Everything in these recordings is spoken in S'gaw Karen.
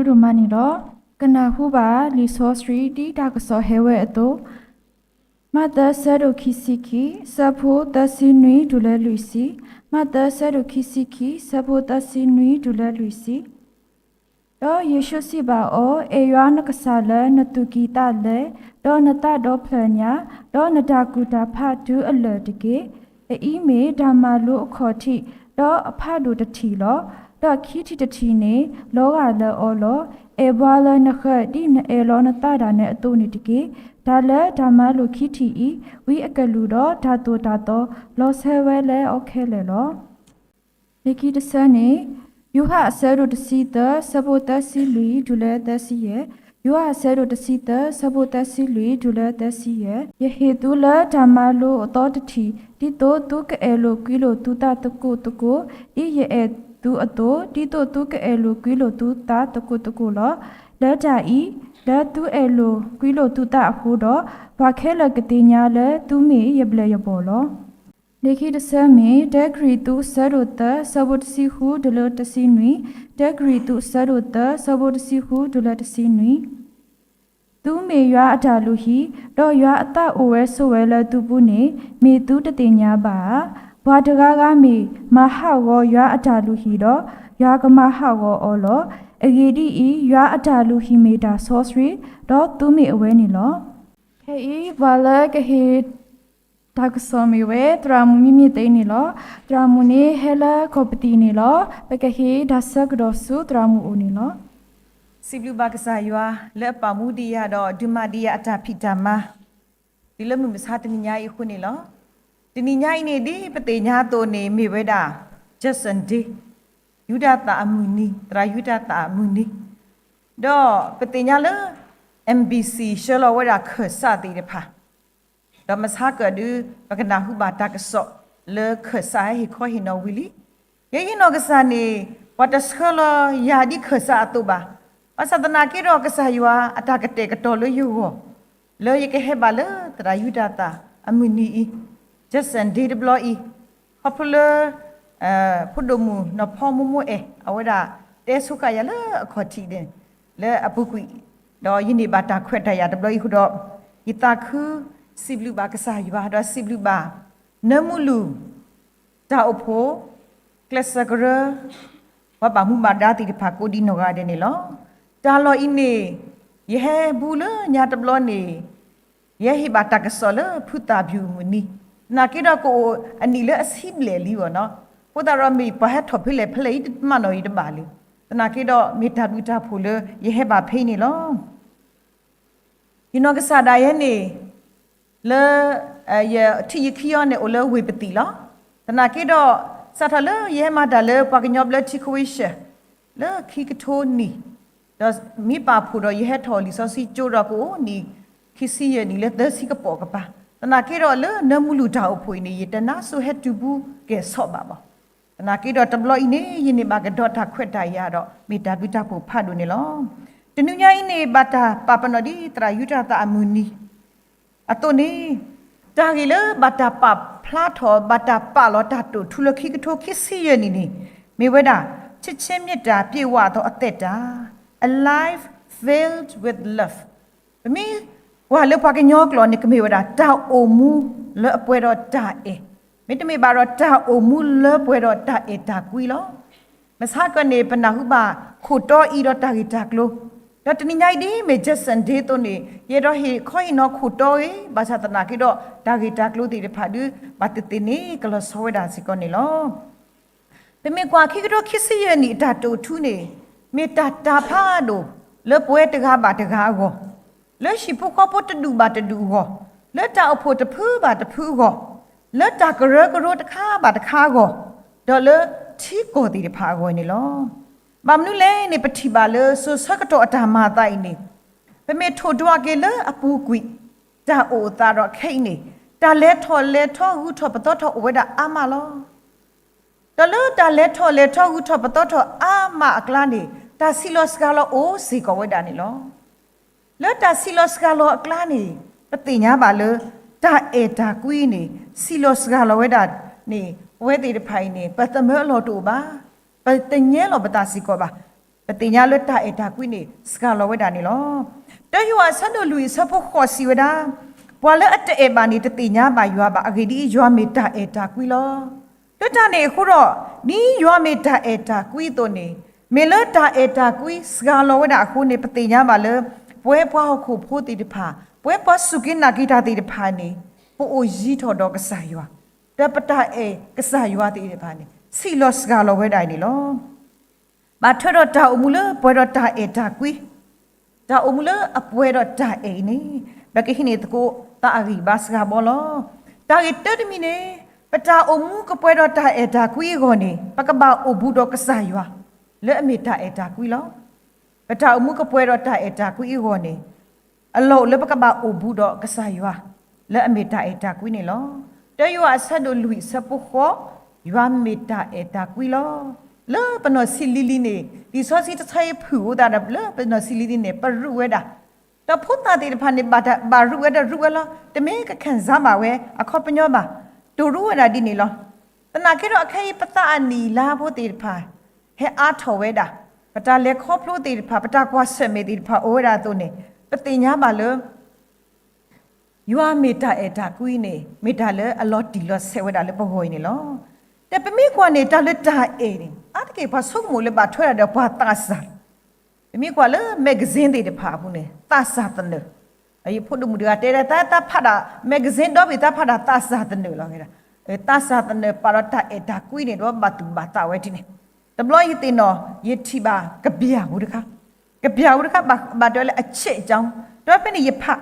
ဒိၣ်ဒိၣ်မးန့ၣ်လီၤ. ကနၢ်ဟူဘၣ်လံာ်စီဆှံဒ်တၢ်ကစီၣ်ဟဲဝဲအသိး, မးသဲ ဆၢဒိၣ်ခံဆံခံ, ဆၢဖိသၢဆံနွံတုၤလၢလွံၢ်ဆံ, မးသဲ ဆၢဒိၣ်ခံဆံခံ, ဆၢဖိသၢဆံနွံတုၤလၢလွံၢ်ဆံ. ဒီးယ့ၣ်ၡူးစံးဘၣ်အီၤ, အဲၣ်ယွၤနကစၢ်လၢနသူၣ်ကံၢ်သးလဲ, ဒီးနသးဒီဖျၢၣ်ညါ, ဒီးနတၢ်ကူၣ်တၢ်ဖးတုၤအလၢာ်တက့ၢ်. အအံၤမ့ၢ်တၢ်မၤလိအခီၣ်ထံး, ဒီးအဖးဒိၣ်တထံၣ်လီၤ. ဒီးခံထံၣ်တထံၣ်န့ၣ် လီၤဂာ်လၢအီၤလီၤ. အဲၣ်ပှၤလၢနဃၢၤ ဒ်နအဲၣ်လီၤနသးဒၣ်နဲအသိးန့ၣ်တက့ၢ်. တၢ်လၢတၢ်မၤလိာ်ခံထံၣ်အံၤ, ဝံအကလူးဒီးတၢ်သိၣ်တၢ်သီ လီၤဆၢဝဲလၢအီၤခဲလၢာ်လီၤ. လၢခံတဆၢန့ၣ်, ယိၤဟၣ်အဆၢဒိၣ်တဆံသၢ ဆၢဖိသၢဆံလွံၢ်တုၤလၢသၢဆံယဲၢ်, ယိၤဟၣ်အဆၢဒိၣ်တဆံသၢ ဆၢဖိသၢဆံလွံၢ်တုၤလၢသၢဆံယဲၢ်, ယဟ့ၣ်သုလၢတၢ်မၤလိအသီတထံၣ်, ဒ်သိးသုကအဲၣ်လိာ်ကွံလိာ်သုသးသကိးသကိး, ဒ်ယအဲၣ်သုအသိး, ဒ်သိးသုကအဲၣ်လိာ်ကွံလိာ်သုသးသကိးသကိးလီၤ. လၢတၢ်အံၤ, လၢသုအဲၣ်လိာ်ကွံလိာ်သုသးအဃိဒီး, ပှၤခဲလၢာ်ကသ့ၣ်ညါလၢသုမ့ၢ်ယဘျဲၣ်ယဘီၣ်လီၤ. လၢခံတဆၢမ့ၢ်, တၢကရံၣ်သူး ဆၢဒိၣ်သၢ ဆၢဖိတဆံဃုတုၤလၢတဆံနွံ, တၢကရံၣ်သူး ဆၢဒိၣ်သၢ ဆၢဖိတဆံဃုတုၤလၢတဆံနွံ. သုမ့ၢ်ယွၤအတၢ်လုၢ်ဟံၣ်, ဒီးယွၤအသးအိၣ်ဝဲဆိးဝဲလၢသုပူၤန့ၣ်, မ့ၢ်သုတသ့ၣ်ညါဘၣ်ဧါ. ပှၤတဂၤဂၤမ့ၢ်မၤဟးဂီၤယွၤအတၢ်လုၢ်ဟံၣ်ဒီး, ယွၤကမၤဟးဂီၤအီၤလီၤ. အဂ့ၢ်ဒ်အံၤ, ယွၤအတၢ်လုၢ်ဟံၣ်မ့ၢ်တၢ်စီဆှံ, ဒီးသုမ့ၢ်အဝဲန့ၣ်လီၤ. ခဲအံၤ ပှၤလၢကဟ့ၣ် တၢ်ကစီၣ်မ့ၢ်ဝဲ သရၣ်မုၣ်မံမံသ့န့ၣ်လီၤ. သရၣ်မုၣ်န့ၣ်ဟဲလၢကီၢ်ပသံၣ်န့ၣ်လီၤ. ပကဟ့ၣ်တၢ်ဆၢကတီၢ်ဆူသရၣ်မုၣ်အအိၣ်န့ၣ်လီၤ. စံးဘျုးဘၣ်ကစၢ်ယွၤ လၢအပာ်မူဒံးယၤဒီးဒုးမၤဒံးယၤအတၢ်ဖံးတၢ်မၤ တုၤလၢမုၢ်မဆါတနံၤညါအံၤအဃိန့ၣ်လီၤ. တနံၤညါအံၤန့ၣ် ဒ်ပသ့ၣ်ညါအသိးန့ၣ် မ့ၢ်ဝဲဒၣ် Judson Day, ယူဒၤသၣ်အမုၢ်နံၤ, သရၣ်ယူဒၤသၣ်အမုၢ်နံၤ, ဒီးပသ့ၣ်ညါလၢ MBC ဆှၢလီၤဝဲဒၣ်ခၢၣ်စးသ့ၣ်တဖၣ် ဒီးမဆါကၢၣ်ဒုး ပကနၢ်ဟူဘၣ်တၢ်ကစီၣ် လၢခၢၣ်စးဟဲဟ့ၣ်ခီဟ့ၣ်နီၤဝံၤလံ. ယဲယနီၢ်ကစၢ်န့ၣ် ပှၤတဆှၢလီၤယၤဒ်ခၢၣ်စးအသိးဘၣ်. ဘၣ်ဆၣ်သနာ်က့ဒီး ကစၢ်ယွၤအတၢ်ကတဲာ်ကတီၤလၢယဂီၢ် လၢယကဟဲဘၣ်လၢသရၣ်ယူဒၤသၣ်အမုၢ်နံၤအံၤ, Judson Day တဘျီအံၤ, ခီဖျိလၢ ဖိဒိၣ်မုၣ်နီၢ်ဖီမိၢ်မိၢ်အဲၣ် အဝဲဒၣ်တဲဆိဃာ်ယၤလၢအခီၣ်ထံးန့ၣ် လၢအပူၤကွံာ်, ဒီးယန့ၢ်ဘၣ်တၢ်ခွဲးတၢ်ယာ်တဘျီအံၤအဃိဒီး, ယသးခုစံးဘျုးဘၣ်ကစၢ်ယွၤ ဒီးစံးဘျုးဘၣ် နၢမူလူၢ် တၢ်အိၣ်ဖှိၣ် ကျဲးစၢးကရၢ ပှၤဘၣ်မူဘၣ်ဒါသ့ၣ်တဖၣ်ကိးဒံနီၢ်ဂၤဒဲးန့ၣ်လီၤ. တၢ်လီၢ်အံၤန့ၣ် ယဟဲဘူးလၢညါတဘျီန့ၣ် ယဟဲဟ့ၣ်ဘၣ်တၢ်ကစီၣ်လၢဖုသၣ်ဖၠူၣ်အမုၢ်နံၤ, သနာ်က့ဒီးကအိၣ်အနံၣ်လၢအဆံဘျဲၣ်လံအီၤနီၤ. အဃိသတးဒီးမ့ၢ်ပှၤဟဲထီၣ်ဖဲလဲၣ်ဖဲလဲၣ်အံၤ တမၤနီၣ်ယတဘၣ်လၢၤ, သနာ်က့ဒီးမ့ၢ်တၢ်ဘျုးတၢ်ဖှိၣ်လၢယဟဲဘၣ်ဖဲအံၤန့ၣ်လီၤ. ယနီၢ်ကစၢ်ဒၣ်ယဲန့ၣ် လၢ ယထံၣ်ယခံအီၤန့ၣ် အိၣ်လၢဝ့ၢ်ပသံၣ်လီၤ. သနာ်က့ဒီး စးထီၣ်လၢယဟဲမၤတၢ်လၢပှၤကညီဘျၢထံခဝ့ၡၢၣ် လၢခံကထိနံၣ်, ဒီးမ့ၢ်ပာ်ဖှိၣ်ဒီးယဟဲထီၣ်လံာ်စီဆှံကၠိဒီးကအိၣ်နံၣ် ခံဆံယဲၢ်နံၣ်လၢသၢဆံကပိာ်ကပၤ, သနာ်က့ဒီးလၢနၢမူလူၢ်တၢ်အိၣ်ဖှိၣ်အံၤန့ၣ် ယတနါစိၤဟဲတုၤဘူးကဲၤဆီးဘၣ်ဘၣ်. သနာ်က့ဒီးတဘျီအံၤန့ၣ် ယန့ၢ်ဘၣ်ကဒီးတၢ်ခွဲးတၢ်ယာ်ဒီး မ့ၢ်တၢ်ဘျုးတၢ်ဖှိၣ်ဖးဒိၣ်န့ၣ်လီၤ. တနံၤညါအံၤန့ၣ် ဘၣ်တၢ်ပာ်ပနီၣ်ဒ်သရၣ်ယူဒၤသၣ်အမုၢ်နံၤ အသိးန့ၣ်, တၢ်ဂ့ၢ်လၢဘၣ်တၢ်ပာ်ဖျါထီၣ် ဘၣ်တၢ်ပာ်လီၤတၢ်တိာ်ထူလၢခံကထိခံဆံယဲၢ်နံၣ်န့ၣ် မ့ၢ်ဝဲဒၣ် ချစ်ခြင်းမေတ္တာပြည့်ဝသောအသက်တာ, a life filled with love. ပမ့ၢ်ကွၢ်လၢပှၤကညီကျိာ်န့ၣ် ကမ့ၢ်ဝဲဒၣ် တၢ်အိၣ်မူလၢအပှဲၤဒီးတၢ်အဲၣ်, မ့တမ့ၢ်ဘၣ်ဒီး တၢ်အိၣ်မူလၢပှဲၤဒီးတၢ်အဲၣ်တၢ်ကွံလီၤ. မဆါကၢၣ်န့ၣ် ပနၢ်ဟူဘၣ်ခိၣ်တီအံၤဒီးတၢ်ဂ့ၢ်တၢ်ကျိၤ, ဒီးတနံၤညါအံၤဒ်မ့ၢ် Judson Day အသိးန့ၣ် ယအဲၣ်ဒိးဟ့ၣ်ခီဟ့ၣ်နီၤခိၣ်တီဂ့ၤ, ဘၣ်ဆၣ်သနာ်က့ဒီး တၢ်ဂ့ၢ်တၢ်ကျိၤသ့ၣ်တဖၣ်ဒုး ဘၣ်သ့ၣ်သ့ၣ်န့ၣ် ကလီၤဆီဝဲဒၣ်စ့ၢ်ကီးန့ၣ်လီၤ. ပမ့ၢ်ကွၢ်ခံကထိခံဆံယဲၢ်နံၣ်အတၢ်တိာ်ထူန့ၣ် မ့ၢ်တၢ်တၤဖးဒိၣ်လၢပဝဲတဂၤဘၣ်တဂၤအဂီၢ်, လၢဟံၣ်ဖိဃီဖိတဒူၣ်ဘၣ်တဒူၣ်အဂီၢ်, လၢတၢ်အိၣ်ဖှိၣ်တဖုဘၣ်တဖုအဂီၢ်, လၢတၢ်ကရၢကရိတခါဘၣ်တခါအဂီၢ်, ဒီးလၢထံကီၢ်သ့ၣ်တဖၣ်အဂီၢ်န့ၣ်လီၤ. ဘၣ်မနုၤလဲၣ်န့ၣ် ပထံၣ်ဘၣ်လၢစိၤဆၢကတီၢ်အတၢ်မၤအသးအံၤန့ၣ် ပမ့ၢ်ထိၣ်ဒွးက့ၤလၢအပူၤကွံာ် တၢ်အိၣ်အသးဒီးခဲအံၤန့ၣ် တၢ်လဲၤထီၣ်လဲၤထီဂုၤထီၣ်ပသီထီၣ်အိၣ်ဝဲဒၣ်အါမးလီၤ. ဒီးလၢတၢ်လဲၤထီၣ်လဲၤထီဂုၤထီၣ်ပသီထီၣ်အါမးအကျါန့ၣ် တၢ်ဆံးလီၤစှၤလီၤအိၣ်စ့ၢ်ကီးဝဲဒၣ်န့ၣ်လီၤ. လၢတၢ်ဆံးလီၤစှၤလီၤအကျါန့ၣ် ပသ့ၣ်ညါဘၣ်လၢ တၢ်အဲၣ်တၢ်ကွံန့ၣ် ဆံးလီၤစှၤလီၤဝဲဒၣ်န့ၣ် ပဝဲသ့ၣ်တဖၣ်အံၤန့ၣ် ပသမၢအလီၢ်တအိၣ်ဘၣ်, ပတညဲလီၤပသးစ့ၢ်ကီးဘၣ်. ပသ့ၣ်ညါလၢတၢ်အဲၣ်တၢ်ကွံန့ၣ် စှၤလီၤဝဲဒၣ်န့ၣ်လီၤ. တၢယိၤဟၣ်အဆၢဒိၣ်လွံၢ်အဆၢဖိဃိးစံးဝဲဒၣ်, ပှၤလၢအတအဲၣ်ဘၣ်န့ၣ် တသ့ၣ်ညါဘၣ်ယွၤဘၣ်. အဂ့ၢ်ဒ်အံၤ, ယွၤမ့ၢ်တၢ်အဲၣ်တၢ်ကွံလီၤ. လၢတၢ်န့ၣ်အဃိဒီး, ဒ်ယွၤမ့ၢ်တၢ်အဲၣ်တၢ်ကွံအသိးန့ၣ်, မ့ၢ်လၢတၢ်အဲၣ်တၢ်ကွံစှၤလီၤဝဲဒၣ်အဃိန့ၣ် ပသ့ၣ်ညါဘၣ်လၢ ပဝဲပှၤဟီၣ်ခိၣ်ဖိသ့ၣ်တဖၣ်, ပဝဲပှၤစူၢ်က့ၤနာ်က့ၤတၢ်သ့ၣ်တဖၣ်န့ၣ်, ပအိၣ်ယံၤထီၣ်ဒီးကစၢ်ယွၤ, ဒီးပတၢ်အဲၣ်ကစၢ်ယွၤသ့ၣ်တဖၣ်န့ၣ် ဆံးလီၤစှၤလီၤဝဲဒၣ်အံၤန့ၣ်လီၤ. ဘၣ်ထွဲဒီးတၢ်အိၣ်မူလၢပှဲၤဒီးတၢ်အဲၣ်တၢ်ကွံ, တၢ်အိၣ်မူလၢအပှဲၤဒီးတၢ်အဲၣ်အံၤန့ၣ်, ပကဟံးန့ၢ်သကိးသးအဂံၢ်ဘါစှၤဘီလီၤ. တၢ်ဂ့ၢ်တၢတမံၤန့ၣ်, ပတၢ်အိၣ်မူကပှဲၤဒီးတၢ်အဲၣ်တၢ်ကွံအဂီၢ်န့ၣ်, ပကဘၣ်အိၣ်ဘူးဒီးကစၢ်ယွၤ, လၢအမ့ၢ်တၢ်အဲၣ်တၢ်ကွံလီၤ. ပတၢ်အိၣ်မူကပှဲၤဒီးတၢ်အဲၣ်တၢ်ကွံအဂီၢ်န့ၣ်, အလီၢ်အိၣ်လၢပကဘၣ်အိၣ်ဘူးဒီးကစၢ်ယွၤ, လၢအမ့ၢ်တၢ်အဲၣ်တၢ်ကွံန့ၣ်လီၤ. တၢယိၤဟၣ်အဆၢဒိၣ်လွံၢ်အဆၢဖိဃိး, ယွၤမ့ၢ်တၢ်အဲၣ်တၢ်ကွံလီၤ. လၢပနီၢ်ဆံးလံၤလံၤန့ၣ်, လံာ်စီဆှံတဆၢအံၤဖုၣ်အိၣ်သးဒီး လၢပနီၢ်ဆံးလံၤလံၤန့ၣ် ပရူးဝဲဒၣ်, ဒီးဖိသၣ်သ့ၣ်တဖၣ်န့ၣ် ဘၣ်ရူးဝဲဒီးရူးဝဲလီၤ, တမ့ၢ်ကခံစားဘၣ်ဝဲအခီပညီဘၣ်, တရူးဝဲဒၣ်ဒ်န့ၣ်လီၤ. သနာ်က့ဒီးအခဲအံၤ ပသးအနံၣ်အလါဖိသ့ၣ်တဖၣ် ဟဲအါထီၣ်ဝဲဒၣ်, ပတၢ်လဲၤခီဖျိသ့ၣ်တဖၣ်, ပတၢ်ကွၢ်ဆၢၣ်မဲာ်သ့ၣ်တဖၣ်အိၣ်ဝဲဒၣ်အသိးန့ၣ်, ပသ့ၣ်ညါဘၣ်လၢ ယွၤမ့ၢ်တၢ်အဲၣ်တၢ်ကွံန့ၣ် မ့ၢ်တၢ်လၢအလီၤတံၢ်လီၤဆဲးဝဲဒၣ်လၢပဂီၢ်အံၤန့ၣ်လီၤ. ဒီးပမ့ၢ်ကွၢ်န့ၣ် တၢ်လၢတၢ်အဲၣ်န့ၣ် အါတက့ၢ်ပှၤဆိကမိၣ်လၢ ဘၣ်ထွဲဒၣ်ဒီးပှၤသးစၢ်, ပမ့ၢ်ကွၢ်လၢ magazine သ့ၣ်တဖၣ်အပူၤန့ၣ် သးစၢ်သနၢၣ်, ယဖိဒိၣ်မုၣ်တဂၤတဲဒၣ် တၢ်ဖးဒၣ် magazine ဒီဘ့ၣ် တၢ်ဖးဒၣ်သးစၢ်သနၢၣ်လီၤ. သးစၢ်သနၢၣ်ပာ်ဒီးတၢ်အဲၣ်တၢ်ကွံန့ၣ် ဒီးဘၣ်သူၣ်ဘၣ်သးဝဲဒ်န့ၣ်, တဘျီယသ့ၣ်နီၣ် ယထံၣ်ဘၣ်ကဗျာပူၤတခါ, ကဗျာပူၤတခါ ဘၣ်တဲလၢ အချစ်အကြောင်း, ဒီးဖဲန့ၣ် ယဖး,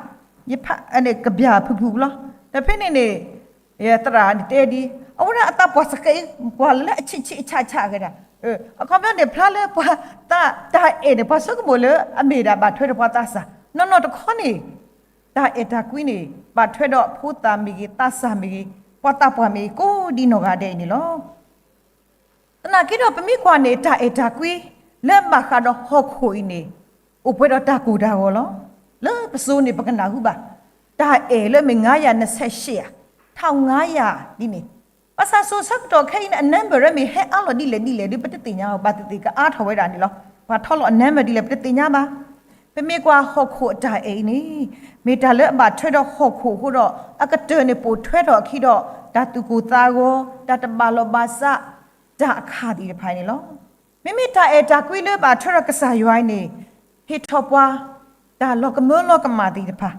ယဖးန့ၣ် ကဗျာဖုၣ်ဖုၣ်လီၤ. ဒီးဖဲန့ၣ်န့ၣ် ယသရၣ်န့ၣ်တဲဒ်, အဝဲဒၣ်အသးပှၢ်စကဲး ကွၢ်လၢအဆံးဆံးအဆးဆးကဲဒၣ်, အခီပညီန့ၣ် ဖျါလၢပှၤ တၢ်အဲၣ်န့ၣ် ပှၤဆိကမိၣ်လၢအမ့ၢ်ဒၣ်ဘၣ်ထွဲဒီးပှၤသးစၢ်, နီၢ်နီၢ်တခီန့ၣ် တၢ်အဲၣ်တၢ်ကွံန့ၣ် ဘၣ်ထွဲဒီးဖိသၣ်မ့ၢ်ဂ့ၤ, သးစၢ်မ့ၢ်ဂ့ၤ, ပှၤသးပှၢ်မ့ၢ်ဂ့ၤ ကိးဒ်နီၢ်ဂၤဒဲးအံၤန့ၣ်လီၤ. သနာ်က့ဒီး ပမ့ၢ်ကွၢ်န့ၣ် တၢ်အဲၣ်တၢ်ကွံ လၢအဘၣ်ဃးဒီးဟီၣ်ခိၣ်အံၤန့ၣ် အိၣ်ပှဲၤဒီးတၢ်ကိၢ်တၢ်ဂီၤလီၤ. လၢပစိၤန့ၣ် ပကနၢ်ဟူဘၣ် တၢ်အဲၣ်လၢမ့ၢ် ငါးရာနှစ်ဆယ့်ရှစ် ဧါ, ထောင့်ငါးရာ ဒ်န့ၣ်, ဘၣ်ဆၣ်စိၤဆၢကတီၢ်ခဲအံၤန့ၣ် အ number မ့ၢ်ဟဲအါလီၤဒ်လဲၣ်ဒ်လဲၣ်ဒီး ပတသ့ၣ်ညါအီၤ ဘၣ်သ့ၣ်သ့ၣ်ကအါထီၣ်ဝဲဒၣ်န့ၣ်လီၤ. ပှၤထီလီၤအ number ဒ်လဲၣ် ပတသ့ၣ်ညါဘၣ်. ပမ့ၢ်ကွၢ်ဟီၣ်ခိၣ်အတၢ်အဲၣ်အံၤန့ၣ် မ့ၢ်တၢ်လၢအဘၣ်ထွဲဒီးဟီၣ်ခိၣ်အဃိဒီး အကတၢၢ်န့ၣ်ပိာ်ထွဲထီၣ်အခံဒီး တၢ်သူၣ်ကိၢ်သးဂီၤ, တၢ်တဘၣ်လိာ်ဘၣ်စး, တၢ်အခၣ်သ့ၣ်တဖၣ်န့ၣ်လီၤ. မ့မ့ၢ်တၢ်အဲၣ်တၢ်ကွံလၢဘၣ်ထွဲဒီးကစၢ်ယွၤအံၤန့ၣ် ဟ့ၣ်ထီၣ်ပှၤ တၢ်လီၤကမၢလီၤကမၣ်သ့ၣ်တဖၣ်,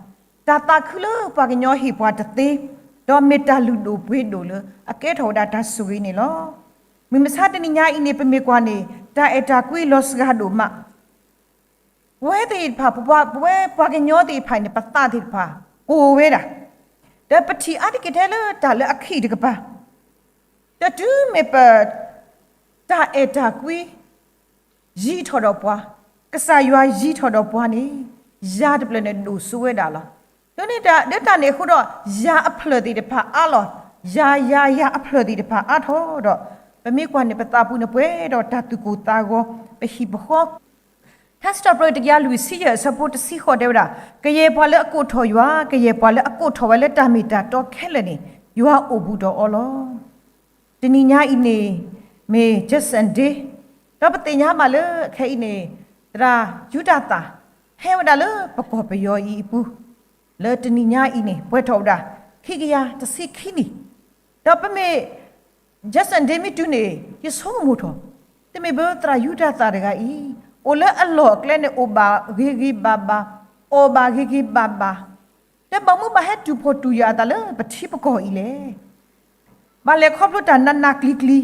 တၢ်သးခုလၢပှၤကညီဟ့ၣ်ပှၤတသ့, ဒီးမ့ၢ်တၢ်လုၢ်ဒိၣ်ပှ့ၤဒိၣ်လၢအကဲထီၣ်ဝဲဒၣ်တၢ်ဆိၣ်ဂ့ၤန့ၣ်လီၤ. မုၢ်မဆါတနံၤညါအံၤန့ၣ် ပမ့ၢ်ကွၢ်န့ၣ် တၢ်အဲၣ်တၢ်ကွံလီၤစှၤဒိၣ်မး ပဝဲသ့ၣ်တဖၣ် ပဝဲပှၤကညီသ့ၣ်တဖၣ်အံၤန့ၣ် ပသးသ့ၣ်တဖၣ် ကိၢ်ဝဲဒၣ်, ဒီးပထံၣ်အါတက့ၢ်ထဲလၢတၢ်လၢအခံးတကပၤ, ဒီးတုၤမ့ၢ်ပ တၢ်အဲၣ်တၢ်ကွံ ယံၤထီၣ်ဒီးပှၤ, ကစၢ်ယွၤယံၤထီၣ်ဒီးပှၤန့ၣ် ယၤတဖျၢၣ်န့ၣ်ဒိၣ်စိဝဲဒၣ်လီၤ. ဒ်န့ၣ်ဒီး လၢတၢ်န့ၣ်အဃိဒီး ယၤအဖျၢၣ်သ့ၣ်တဖၣ်အါလီၤ, ယၤယၤယၤအဖျၢၣ်သ့ၣ်တဖၣ်အါထီၣ်ဒီး ပမ့ၢ်ကွၢ်န့ၣ် ပသးပူၤန့ၣ်ပှဲၤဒီးတၢ်သူၣ်ကိၢ်သးဂီၤ, ပဟံၣ်ပဃီ ထါစံးထီၣ်ပတြၢၤတကယၤလွံၢ်ဆံယဲၢ်အဆၢဖိတဆံဃိးတဲဝဲဒၣ်, ကယဲၢ်ပှၤလၢအကိးထီၣ်ယွၤ, ကယဲၢ်ပှၤလၢအကိးထီၣ်ဝဲလၢတၢ်မ့ၢ်တၢ်တီခဲလၢာ်န့ၣ် ယွၤအိၣ်ဘူးဒီးအီၤလီၤ. တနံၤညါအံၤန့ၣ် မ့ၢ် Jackson Day, ဒီးပသ့ၣ်ညါဘၣ်လၢခဲအံၤန့ၣ် သရၣ်ယူဒၤသၣ် ဟဲဝဲဒၣ်လၢပကီၢ်ပယီၤအံၤအပူၤ လၢတနံၤညါအံၤန့ၣ် ပှဲၤထီၣ်ဝဲဒၣ် ခံကယၤတဆံခံနံၣ်, ဒီးပမ့ၢ် Jackson Day မ့ၢ်တုၤန့ၣ် ယဆိကမိၣ်ထီၣ်, တမ့ၢ်ဘၣ်သရၣ်ယူဒၤသၣ်တဂၤအံၤ အိၣ်လၢအလီၢ်အကျဲန့ၣ် အိၣ်ဘၣ်ဂ့ၤဂ့ၤဘၣ်ဘၣ်, အီၣ်ဘၣ်ဂ့ၤဂ့ၤဘၣ်ဘၣ်, ဒီးဘၣ်မနုၤဘၣ်ဟဲတူၢ်ဖှီၣ်တူၢ်ယာ်အသးလၢပထံပကီၢ်အံၤလဲၣ်. ဘၣ်လဲၤခီဖျိတၢ်နးနးကျံၤကျံၤ,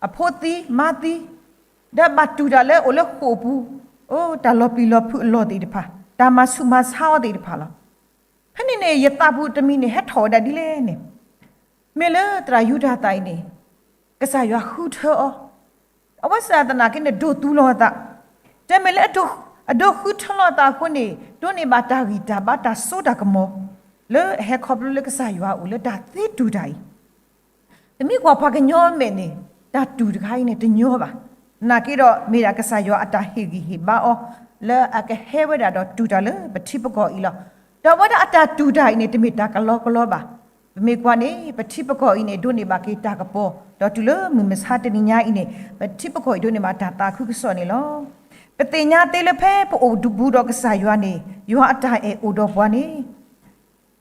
အဖိသံမါသံ, ဒီးဘၣ်တူၢ်တၢ်လၢအိၣ်လၢဃိာ်ပူၤ, အိၣ်တၢ်လီၤပျံၤလီၤဖုးအလီၢ်သ့ၣ်တဖၣ်, တၢ်မၤဆူးမၤဆါအီၤသ့ၣ်တဖၣ်လီၤ. ဖဲန့ၣ်န့ၣ် ယသးပူၤတမံၤန့ၣ် ဟဲထီၣ်ဝဲဒၣ်ဒ်လဲၣ်န့ၣ်, မ့ၢ်လၢသရၣ်ယူဒၤသၣ်အံၤန့ၣ် ကစၢ်ယွၤဃုထၢအီၤ, အဝဲစ့ၢ်သနာ်က့န့ၣ် ဒိးသူလီၤအသး, တမ့ၢ်လၢ အဒိးဃုထၢလီၤအသးအဃိန့ၣ် ဒိးန့ၢ်ဘၣ်တၢ်ဂံၢ်တၢ်ဘါတၢ်စိတၢ်ကမီၤ လၢအဟဲခီဖျိလၢကစၢ်ယွၤအအိၣ်လၢတၢ်သ့တူၢ်တၢ်အံၤ, တမ့ၢ်ကွၢ်ပှၤကညီအမဲာ်န့ၣ် တၢ်တူၢ်တခါအံၤန့ၣ်တညီဘၣ်. သနာ်က့ဒီး မ့ၢ်ဒၣ်ကစၢ်ယွၤအတၢ်ဟ့ၣ်ဂံၢ်ဟ့ၣ်ဘါအီၤ လၢအကဟဲဝဲဒၣ်ဒီးတူၢ်တၢ်လၢပထံပကီၢ်အံၤလီၤ. ဒီးအဝဲဒၣ်အတၢ်တူၢ်တၢ်အံၤန့ၣ် တမ့ၢ်တၢ်ကလီကလီဘၣ်. ပမ့ၢ်ကွၢ်န့ၣ် ပထံပကီၢ်အံၤန့ၣ် ဒိးန့ၢ်ဘၣ်က့ၤတၢ်ကပီၤ, ဒီးတုၤလၢမုၢ်မဆါတနံၤညါအံၤန့ၣ် ပထံပကီၢ်အံၤဒိးန့ၢ်ဘၣ်တၢ်သးခုကစီၣ်န့ၣ်လီၤ. ပသ့ၣ်ညါသ့လၢဖဲပအိၣ်ဘူးဒီးကစၢ်ယွၤန့ၣ် ယွၤအတၢ်အဲၣ်အိၣ်ဒီးပှၤန့ၣ်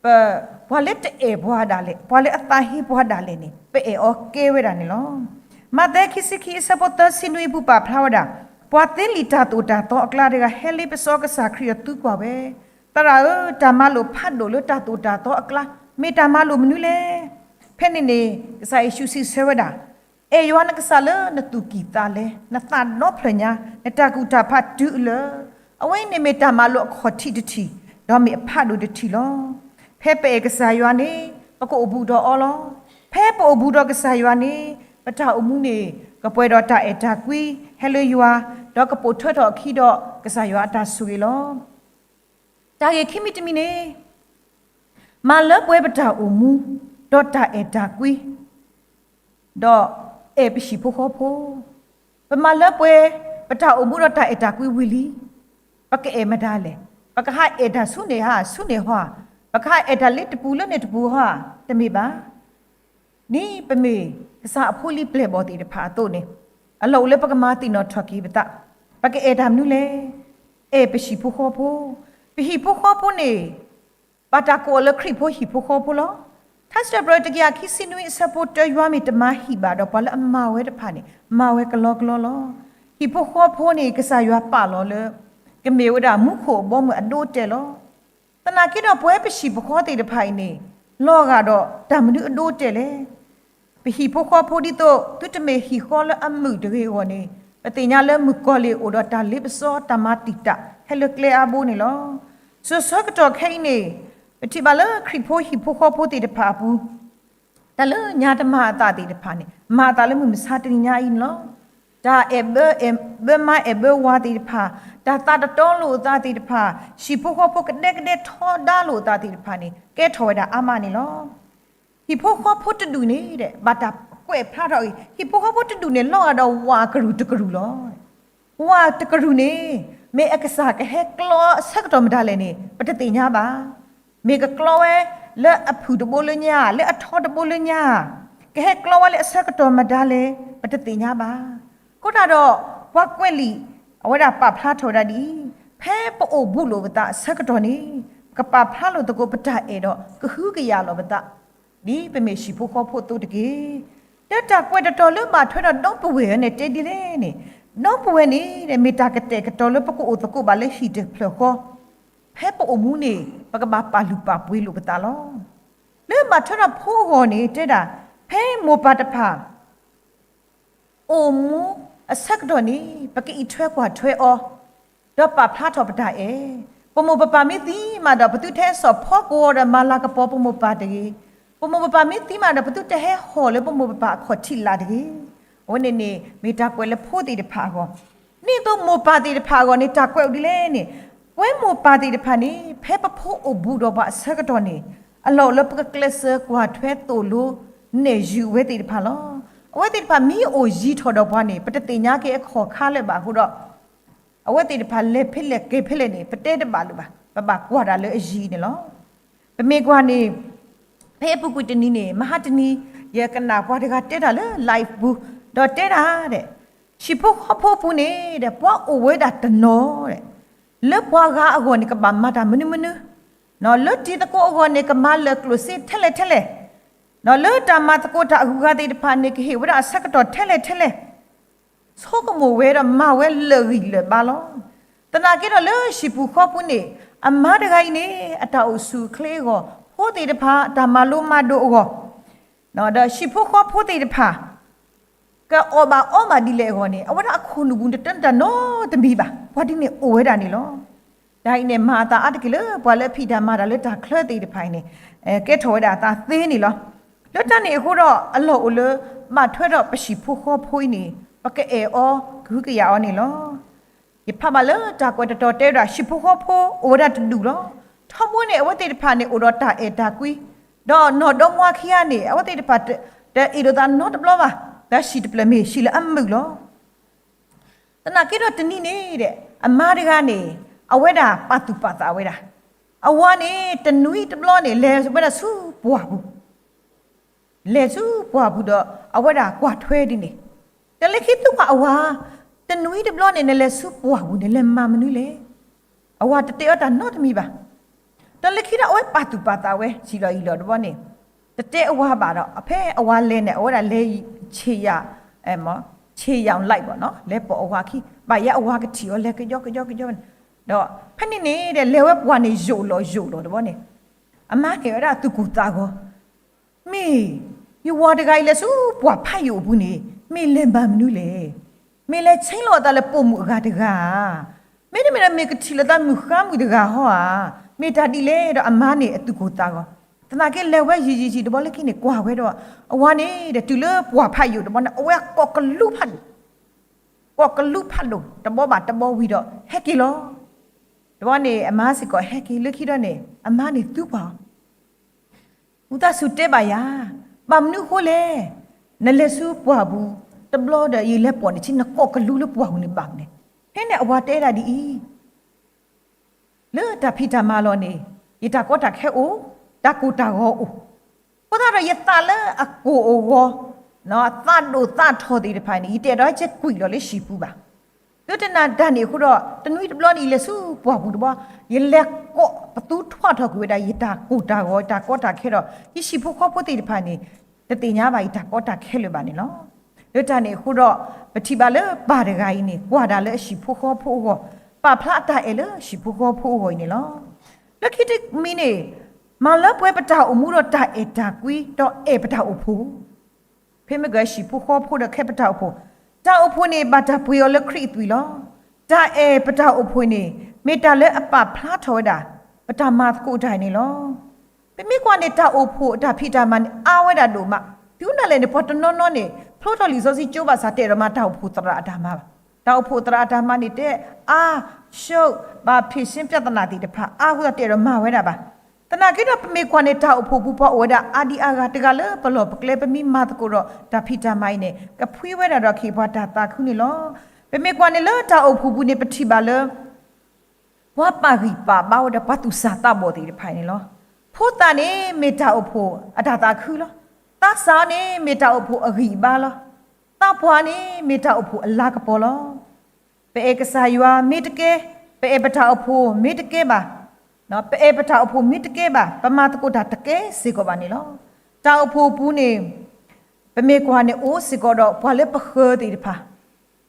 ပ ပှၤလၢတအဲၣ်ပှၤဒၣ်လဲာ် ပှၤလၢအသးဟ့ပှၤဒၣ်လဲာ်န့ၣ် ပအဲၣ်အီၤကဲဝဲဒၣ်န့ၣ်လီၤ. မးသဲခံဆံခံအဆၢဖိသၢဆံနွံအပူၤပာ်ဖျါဝဲဒၣ်, ပှၤသ့လံာ်တၢ်သိၣ်တၢ်သီအကျါတဂၤ ဟဲလ့ပစီကစၢ်ခရံာ်အသုကွၢ်ဝဲ, သရၣ်ဧၢ, တၢ်မၤလိာ်ဖးဒိၣ်လၢတၢ်သိၣ်တၢ်သီအကျါ မ့ၢ်တၢ်မၤလိာ်မနုၤလဲၣ်. ဖဲန့ၣ်န့ၣ် ကစၢ်ယ့ၣ်ၡူးစံးဆၢဝဲဒၣ်, အဲၣ်ယွၤနကစၢ်လၢနသူၣ်ကံၢ်သးလဲ, နသးဒီဖျၢၣ်ညါ, နတၢ်ကူၣ်တၢ်ဖးတုၤအလၢာ်, အဝဲအံၤန့ၣ်မ့ၢ်တၢ်မၤလိာ်အခီၣ်ထံးတထံၣ်, ဒီးမ့ၢ်အဖးဒိၣ်တထံၣ်လီၤ. ဖဲပအဲၣ်ကစၢ်ယွၤန့ၣ် ပကအိၣ်ဘူးဒီးအီၤလီၤ. ဖဲပအိၣ်ဘူးဒီးကစၢ်ယွၤန့ၣ် ပတၢ်အိၣ်မူန့ၣ် ကပှဲၤဒီးတၢ်အဲၣ်တၢ်ကွံ ဟဲလၢယွၤ, ဒီးကပိာ်ထွဲထီၣ်အခံဒီးကစၢ်ယွၤအတၢ်ဆိၣ်ဂ့ၤလီၤ. တၢ်ဂ့ၢ်ခံမံၤတမံၤန့ၣ် မၤလၢပှဲၤပတၢ်အိၣ်မူ ဒီးတၢ်အဲၣ်တၢ်ကွံ ဒီးအဲၣ်ပဟံၣ်ဖိဃီဖိ, ပမၤလၢပှဲၤ ပတၢ်အိၣ်မူဒီးတၢ်အဲၣ်တၢ်ကွံဝံၤလံ, ပကအဲၣ်မတၤလဲၣ်. ပကဟးအဲၣ်တၢ်ဆူန့ၣ်ဧါ ဆူန့ၣ်ဧါ, ပကဟးအဲၣ်တၢ်လၢတပူၤလၢန့ၣ်တပူၤဧါ, တမ့ၢ်ဘၣ်. ဒ်ပမ့ၢ်ကစၢ်အဖိလံၤပျဲၢ်ဘီၣ်သ့ၣ်တဖၣ်အသိးန့ၣ်, အလီၢ်အိၣ်လၢပကမၤသ့ၣ်နီၣ်ထီၣ်က့ၤပသး, ပကအဲၣ်တၢ်မနုၤလဲၣ်. အဲၣ်ပဟံၣ်ဖိဃီဖိ, ပဟံၣ်ဖိဃီဖိန့ၣ် ဘၣ်တၢ်ကိးအီၤလၢခရံာ်ဖိဟံၣ်ဖိဃီဖိလီၤ. ထါစံးထီၣ်ပတြၢၤတကယၤခံဆံနွံအဆၢဖိတၢ ယွၤမ့ၢ်တမၤဟံၣ်ဘၣ်ဒီး ပှၤလၢအမၤဝဲတဖၣ်န့ၣ် မၤဝဲကလီကလီလီၤ. ဟံၣ်ဖိဃီဖိန့ၣ် ကစၢ်ယွၤပာ်လီၤလၢ ကမ့ၢ်ဝဲဒၣ်မူခိၣ်အဘီအမုၢ်အဒိအတဲာ်လီၤ. သနာ်က့ဒီးပဝဲပဟံၣ်ဖိဃီသ့ၣ်တဖၣ်အံၤန့ၣ် လီၤဂာ်ဒီးတၢ်မနုၤအဒိအတဲာ်လဲၣ်. ပဟံၣ်ဖိဃီဖိဒ်သိး သုတမ့ၢ်ဟံၣ်ဃီလၢအမုာ်တဂ့ၤအဂီၢ်န့ၣ် ပသ့ၣ်ညါလၢမုၣ်ကီၤလံၢ်အိၣ်ဒီးတၢ်လ့ပစီတၢ်မၤတံာ်တာ် ဟဲလၢကျဲအါဘိန့ၣ်လီၤ. စိၤဆၢကတီၢ်ခဲအံၤန့ၣ် ပထံၣ်ဘၣ်လၢခရံာ်ဖိဟံၣ်ဖိဃီဖိသ့ၣ်တဖၣ်အပူၤ တၢ်လၢညါတမၤအသးသ့ၣ်တဖၣ်န့ၣ် မၤအသးလၢမုၢ်မဆါတနံၤညါအံၤန့ၣ်လီၤ. တၢ်အဲၣ်ဘၢ အဲၣ်ဘၢမါအဲၣ်ဘၢဝၤသ့ၣ်တဖၣ်, တၢ်သးတတီလိာ်အသးသ့ၣ်တဖၣ်, ဟံၣ်ဖိဃီဖိကဒဲကဒဲထီဒါလိာ်အသးသ့ၣ်တဖၣ်န့ၣ် ကဲထီၣ်ဝဲဒၣ်အါမးန့ၣ်လီၤ. ဟံၣ်ဖိဃီဖိတဒူၣ်န့ၣ်ဒီး ဘၣ်တၢ်ကွဲးဖျါထီၣ်အံၤ ဟံၣ်ဖိဃီဖိတဒူၣ်န့ၣ် လီၤဂာ်ဒီးဝၣ်ကရူၢ်တကရူၢ်လီၤ. ဝၣ်တကရူၢ်န့ၣ် မ့ၢ်အကစၢ်ကဟဲကျီအဆၢကတီၢ်မတၤလဲၣ်န့ၣ် ပတသ့ၣ်ညါဘၣ်. မ့ၢ်ကကျီဝဲလၢအဖုၣ်တဘိလၢညါ, လၢအထီတဘိလၢညါ, ကဟဲကျီဝဲလၢအဆၢကတီၢ်မတၤလဲၣ် ပတသ့ၣ်ညါဘၣ်. အဃိသတးဒီး ပှၤကွဲးလံာ် အဝဲဒၣ်ပာ်ဖျါထီၣ်ဝဲဒၣ်ဒ်အံၤ, ဖဲပအိၣ်ဘူးလိာ်ပသးအဆၢကတီၢ်န့ၣ် ပကပာ်ဖျါလိာ်သကိးပတၢ်အဲၣ်ဒီးကဟုကယာ်လီၤပသး ဒ်ပမ့ၢ်ဟံၣ်ဖိဃီဖိအသိးတက့ၢ်. လၢတၢ်ကွဲးတတီၤလၢဘၣ်ထွဲဒီးဒီပုၢ်ဝဲၢ်န့ၣ် တဲဒ်လဲၣ်န့ၣ်, ဒီပုၢ်ဝဲၢ်န့ၣ် မ့ၢ်တၢ်ကတဲာ်ကတီၤလၢပကအိၣ်သကိးဘၣ်လၢဟံၣ်တဖျၢၣ်ဃီ, ဖဲပအိၣ်မူန့ၣ် ပကဘၣ်ပာ်လုၢ်ပာ်ပှ့ၤလိာ်ပသးလီၤ. လၢဘၣ်ထွဲဒီးဖိအဂီၢ်န့ၣ် တဲဒၣ် ဖဲမိၢ်ပၢ်တဖၣ် အိၣ်မူအဆၢကတီၢ်န့ၣ် ပကအံးထွဲကွၢ်ထွဲအီၤ, ဒီးပာ်ဖျါထီၣ်ပတၢ်အဲၣ်. ပမိၢ်ပပၢ်မ့ၢ်သံမးဒီး ပသုတဟဲစိာ်ဖီကိးအီၤဒီးမၤလၤကပီၤပမိၢ်ပၢ်တဂ့ၤ. ပမိၢ်ပပၢ်မ့ၢ်သံမးဒီး ပသုတဟဲဟီၣ်လၢပမိၢ်ပပၢ်အခီၣ်ထံးလၢ်တဂ့ၤ. အဝဲန့ၣ်န့ၣ် မ့ၢ်တၢ်ကွဲးလၢဖိသ့ၣ်တဖၣ်အဂီၢ်, ဒ်သိးမိၢ်ပၢ်သ့ၣ်တဖၣ်အဂီၢ်န့ၣ် တၢ်ကွဲးအိၣ်ဒ်လဲၣ်န့ၣ်, ပဝဲမိၢ်ပၢ်သ့ၣ်တဖၣ်န့ၣ် ဖဲပဖိအိၣ်ဘူးဒီးပှၤအဆၢကတီၢ်န့ၣ် အလီၢ်အိၣ်လၢပကကျဲးစၢးကွၢ်ထွဲသိၣ်လိနဲၣ်ယုာ်အဝဲသ့ၣ်တဖၣ်လီၤ. အဝဲသ့ၣ်တဖၣ်မ့ၢ်အိၣ်ယံၤထီၣ်ဒီးပှၤန့ၣ် ပတသ့ၣ်ညါက့ၤအခီၣ်ခါလၢၤဘၣ်အဃိဒီး အဝဲသ့ၣ်တဖၣ်လဲၤဖဲလဲၣ်က့ၤဖဲလဲၣ်န့ၣ် ပတဲတဘၣ်လၢၤဘၣ်, ပဘၣ်ကွၢ်တၢ်လၢအယံၤန့ၣ်လီၤ. ပမ့ၢ်ကွၢ်န့ၣ် ဖဲအပူၤကွံာ်တနံၤန့ၣ် မဟါတနံၤ ယကနၣ်ပှၤတဂၤတဲတၢ်လၢ live ပူၤ, ဒီးတဲဒၣ်ဒီး ဟံၣ်ဖိဃီဖိအပူၤန့ၣ်ဒီး ပှၤအိၣ်ဝဲဒၣ်တနီၤဒီး လၢပှၤဂၤအဂီၢ်န့ၣ် ကဘၣ်မၤတၢ်မနုၤမနုၤ, လၢတံၤသကိးအဂီၢ်န့ၣ် ကမၤလၢာ်ကျိၣ်စ့ထဲလဲၣ်ထဲလဲၣ်, လၢတၢ်မၤသကိးတၢ်အဂုၤအဂၤသ့ၣ်တဖၣ်န့ၣ် ကဟ့ၣ်ဝဲဒၣ်အဆၢကတီၢ်ထဲလဲၣ်ထဲလဲၣ် ဆိကမိၣ်ဝဲဒီးမၤဝဲလၢာ်ဂံၢ်လၢာ်ဘါလီၤ. သနာ်က့ဒီးလၢဟံၣ်ပူၤဃီပူၤန့ၣ် အမါတဂၤအံၤန့ၣ် အတၢ်အိၣ်ဆူၣ်အိၣ်ချ့အဂီၢ်, ဖိသ့ၣ်တဖၣ်အတၢ်မၤလိမၤဒိးအဂီၢ်, ဒီးဟံၣ်ဖိဃီဖိသ့ၣ်တဖၣ် ကအီၣ်ဘၣ်အီဘၣ်ဒ်လဲၣ်အဂီၢ်န့ၣ် အဝဲဒၣ်အခိၣ်နူာ်ပူၤန့ၣ် တတၢၢ်တၢ်နီတမံၤဘၣ်, ပှၤဒ်န့ၣ်အိၣ်ဝဲဒၣ်န့ၣ်လီၤ. တၢ်အံၤန့ၣ် မၤအသးအါတက့ၢ်လၢပှၤလၢအဖံးတၢ်မၤတၢ်လၢတၢ်ချၢသ့ၣ်တဖၣ်အံၤန့ၣ် ကဲထီၣ်ဝဲဒၣ်အသးသ့န့ၣ်လီၤ. လၢတၢ်န့ၣ်အဃိဒီး အလီၢ်အိၣ်လၢ ဘၣ်ထွဲဒီးပဟံၣ်ဖိဃီဖိအံၤန့ၣ် ပကအဲၣ်အီၤကဟုကယာ်အီၤန့ၣ်လီၤ. ယဖးဘၣ်လၢတၢ်ကွဲးတတီၤတဲဝဲဒၣ် ဟံၣ်ဖိဃီဖိအိၣ်ဝဲဒၣ်တဒူၣ်လီၤ. ထီဘိန့ၣ် အဝဲသ့ၣ်တဖၣ်န့ၣ် အိၣ်ဒီးတၢ်အဲၣ်တၢ်ကွံ, ဒီးနီၢ်ဒီမါခံဂၤန့ၣ် အဝဲသ့ၣ်တဖၣ် တအ့ၣ်လိာ်သးနီတဘျီဘၣ်, ဒီးဟံၣ်တဖျၢၣ်မ့ၢ်ဟံၣ်လၢအမုာ်လီၤ. သနာ်က့ဒီးတနံၤန့ၣ်ဒီး အမါတဂၤန့ၣ် အဝဲဒၣ်ပာ်သူၣ်ပာ်သးဝဲဒၣ်, အဝၤန့ၣ် တနွံတဘျီန့ၣ် လဲၤဝဲဒၣ်ဆူပှၢ်ပူၤ လဲၤဆူပှၢ်ပူၤဒီး အဝဲဒၣ်ကွၢ်ထွဲဒ်န့ၣ်, တၢ်လၢခံသူကွၢ်အဝၤ တနွံတဘျီန့ၣ် နလဲၤဆူပှၢ်ပူၤန့ၣ် လဲၤမၤမနုၤလဲၣ်. အဝၤတတဲအီၤတၢ်နီတမံၤဘၣ်. ဒီးလၢခံဒီးအဝဲပာ်သူၣ်ပာ်သးဝဲ ဆံးလီၤအံၤလီၤတဘျီန့ၣ်, တတဲအဝၤဘၣ်ဒီး ဖဲအဝၤလဲၤန့ၣ် အဝဲဒၣ်လဲၤ ဆ့ယၤ ဆ့ယၤ light ဘၣ်နီၤ, လဲၤပိာ်အဝၤခံ, ဘၣ်ယဲအဝၤကထံၣ်အီၤလဲၤကယီကယီကယီန့ၣ်, ဒီးဖဲန့ၣ်န့ၣ်ဒီး လဲၤဝဲပှၢ်န့ၣ်ယိာ်လီၤယိာ်လီၤတဘျီန့ၣ်, အမါန့ၣ်ဝဲဒၣ်သူၣ်ကိၢ်သးဂီၤ မ့ၢ်ယဝၤတဂၤအံၤလဲၤဆူပှၢ်ဖးယိာ်အပူၤန့ၣ် မ့ၢ်လဲၤမၤမနုၤလဲၣ်. မ့ၢ်လဲၤဆ့လီၤအသးလၢပိာ်မုၣ်အဂၤတဂၤဧါ, မ့တမ့ၢ်ဒီးမ့ၢ်ကထံၣ်လိာ်သးမုၣ်ဃါမုၣ်တဂၤဟီဧါ, မ့ၢ်တၢ်ဒ်လဲၣ်ဒီးအမါန့ၣ်အသူၣ်ကိၢ်သးဂီၤ, သနာ်က့လဲၤဝဲယံာ်ယံာ်ယံာ်တဘျီလၢခံန့ၣ် ကွၢ်ဝဲဒီး အဝၤန့ၣ်ဒီးတုၤလၢပှၢ်ဖးယိာ်တဘျီန့ၣ် အဝဲကိးကလူဖးဒိၣ်, ကိးကလူဖးဒိၣ်တဘျီဘၣ်တဘျီဝံၤဒီးဟဲက့ၤလီၤ. တဘျီန့ၣ် အမါစ့ၢ်ကီးဟဲက့ၤလၢခံဒီးန့ၣ် အမါန့ၣ်သူပှၢ်အီၤ ဝံသးစူၤတဲဘၣ်ယၤ, ဘၣ်မနုၤအဃိလဲၣ်. နလဲၤဆူပှၢ်ပူၤတဘျီဒီး ယလဲၤပိာ်နထံ နကိးကလူလၢပှၢ်ပူၤန့ၣ်ဘၣ်မနုၤလဲၣ်. ဖဲန့ၣ်အဝၤတဲဒၣ်ဒ်အံၤ, လၢတၢ်ဖံးတၢ်မၤလီၢ်န့ၣ် ယတၢ်ကီတၢ်ခဲအိၣ်, တၢ်ကိၢ်တၢ်ဂီၤအိၣ်, အဃိသတးဒီးယသးလၢအကိၢ်အဂီၤ, အသးဒိၣ်သးထီၣ်သ့ၣ်တဖၣ်န့ၣ် ယတအဲၣ်ဒိးဟဲက့ၤကွံာ်လီၤလၢဟံၣ်ပူၤဘၣ်. လၢတၢ်န့ၣ်အဃိဒီး တနွံတဘျီန့ၣ် ယလဲၤဆူပှၢ်ပူၤတဘျီ, ယလဲၤကိးပသူထွးထီၣ်ကွံာ်ဝဲဒၣ် ယတၢ်ကိၢ်တၢ်ဂီၤ ယတၢ်ကီတၢ်ခဲဒီး ယဟံၣ်ဖိဃီဖိသ့ၣ်တဖၣ်န့ၣ် တသ့ၣ်ညါဘၣ်ယတၢ်ကီတၢ်ခဲလၢၤဘၣ်န့ၣ်လီၤ. လၢတၢ်န့ၣ်အဃိဒီး ပထံၣ်ဘၣ်လၢပၢ်တဂၤအံၤန့ၣ် ကွၢ်ဒၣ်လၢအဟံၣ်ဖိဃီဖိအဂီၢ်, ပာ်ဖျါအတၢ်အဲၣ်လၢအဟံၣ်ဖိဃီဖိအဂီၢ်အံၤန့ၣ်လီၤ. လၢခံတမံၤန့ၣ် မၤလၢပှဲၤပတၢ်အိၣ်မူဒီးတၢ်အဲၣ်တၢ်ကွံ ဒီးအဲၣ်ပတၢ်အိၣ်ဖှိၣ် ဖဲမ့ၢ်ကဟံၣ်ဖိဃီဖိဒီးခဲပတၢ်အိၣ်ဖှိၣ်, တၢ်အိၣ်ဖှိၣ်န့ၣ် ဘၣ်တၢ်ပှ့ၤအီၤလၢခရံာ်အသွံၣ်လီၤ. တၢ်အဲၣ်ပတၢ်အိၣ်ဖှိၣ်န့ၣ် မ့ၢ်တၢ်လၢအပာ်ဖျါထီၣ်ဝဲဒၣ် ပတၢ်မၤသကိးတၢ်အံၤန့ၣ်လီၤ. ပမ့ၢ်ကွၢ်န့ၣ် တၢ်အိၣ်ဖှိၣ်အတၢ်ဖံးတၢ်မၤန့ၣ် အါဝဲဒၣ်ဒိၣ်မး, တုၤဒၣ်လဲာ်န့ၣ် ပှၤတနီၤနီၤန့ၣ် ဖျိထီၣ်လံာ်စီဆှံကၠိဘၣ်ဆၣ် တအဲၣ်ဒိးမၤတၢ်အိၣ်ဖှိၣ်သရၣ်အတၢ်မၤဘၣ်. တၢ်အိၣ်ဖှိၣ်သရၣ်အတၢ်မၤန့ၣ် တဲအါ, ရှုံး, ဘၣ်ဖ့ၣ်ရှင်းပြဿနာသ့ၣ်တဖၣ် အါအဃိသတး တအဲၣ်ဒိးမၤဝဲဒၣ်ဘၣ်. သနာ်က့ဒီး ပမ့ၢ်ကွၢ်န့ၣ် တၢ်အိၣ်ဖှိၣ်ပူၤ ပှၤအိၣ်ဝဲဒၣ်အါဒံအါဂၤ တဂၤလၢပလီၢ်ပကျဲ ပမ့ၢ်မၤသကိးဒီးတၢ်ဖံးတၢ်မၤအံၤန့ၣ် ကဖှံဝဲဒၣ်ဒီးကဟ့ၣ်ပှၤတၢ်သးခုန့ၣ်လီၤ. ပမ့ၢ်ကွၢ်န့ၣ်လၢတၢ်အိၣ်ဖှိၣ်ပူၤန့ၣ် ပထံၣ်ဘၣ်လၢ ပှၤပာ်ဂံၢ်ပာ်ဘါဝဲဒီးပှၤသူၣ်စၢ်သးဘီၣ်သ့ၣ်တဖၣ်အံၤန့ၣ်လီၤ. ဖိသၣ်န့ၣ်မ့ၢ်တၢ်အိၣ်ဖှိၣ်အတၢ်သးခုလီၤ. သးစၢ်န့ၣ်မ့ၢ်တၢ်အိၣ်ဖှိၣ်အဂံၢ်အဘါလီၤ. သးပှၢ်န့ၣ် မ့ၢ်တၢ်အိၣ်ဖှိၣ်အလၤကပီၤလီၤ. ပအဲၣ်ကစၢ်ယွၤမ့ၢ်တကဲ, ပအဲၣ်ပတၢ်အိၣ်ဖှိၣ်မ့ၢ်တကဲဘၣ်, ပအဲၣ်ပတၢ်အိၣ်ဖှိၣ်မ့ၢ်တကဲဘၣ်, ပမၤသကိးတၢ်တကဲစ့ၢ်ကီးဘၣ်န့ၣ်လီၤ. တၢ်အိၣ်ဖှိၣ်ပူၤန့ၣ် ပမ့ၢ်ကွၢ်န့ၣ် အိၣ်စ့ၢ်ကီးဒီးပှၤလၢပဃၢၤသ့ၣ်တဖၣ်.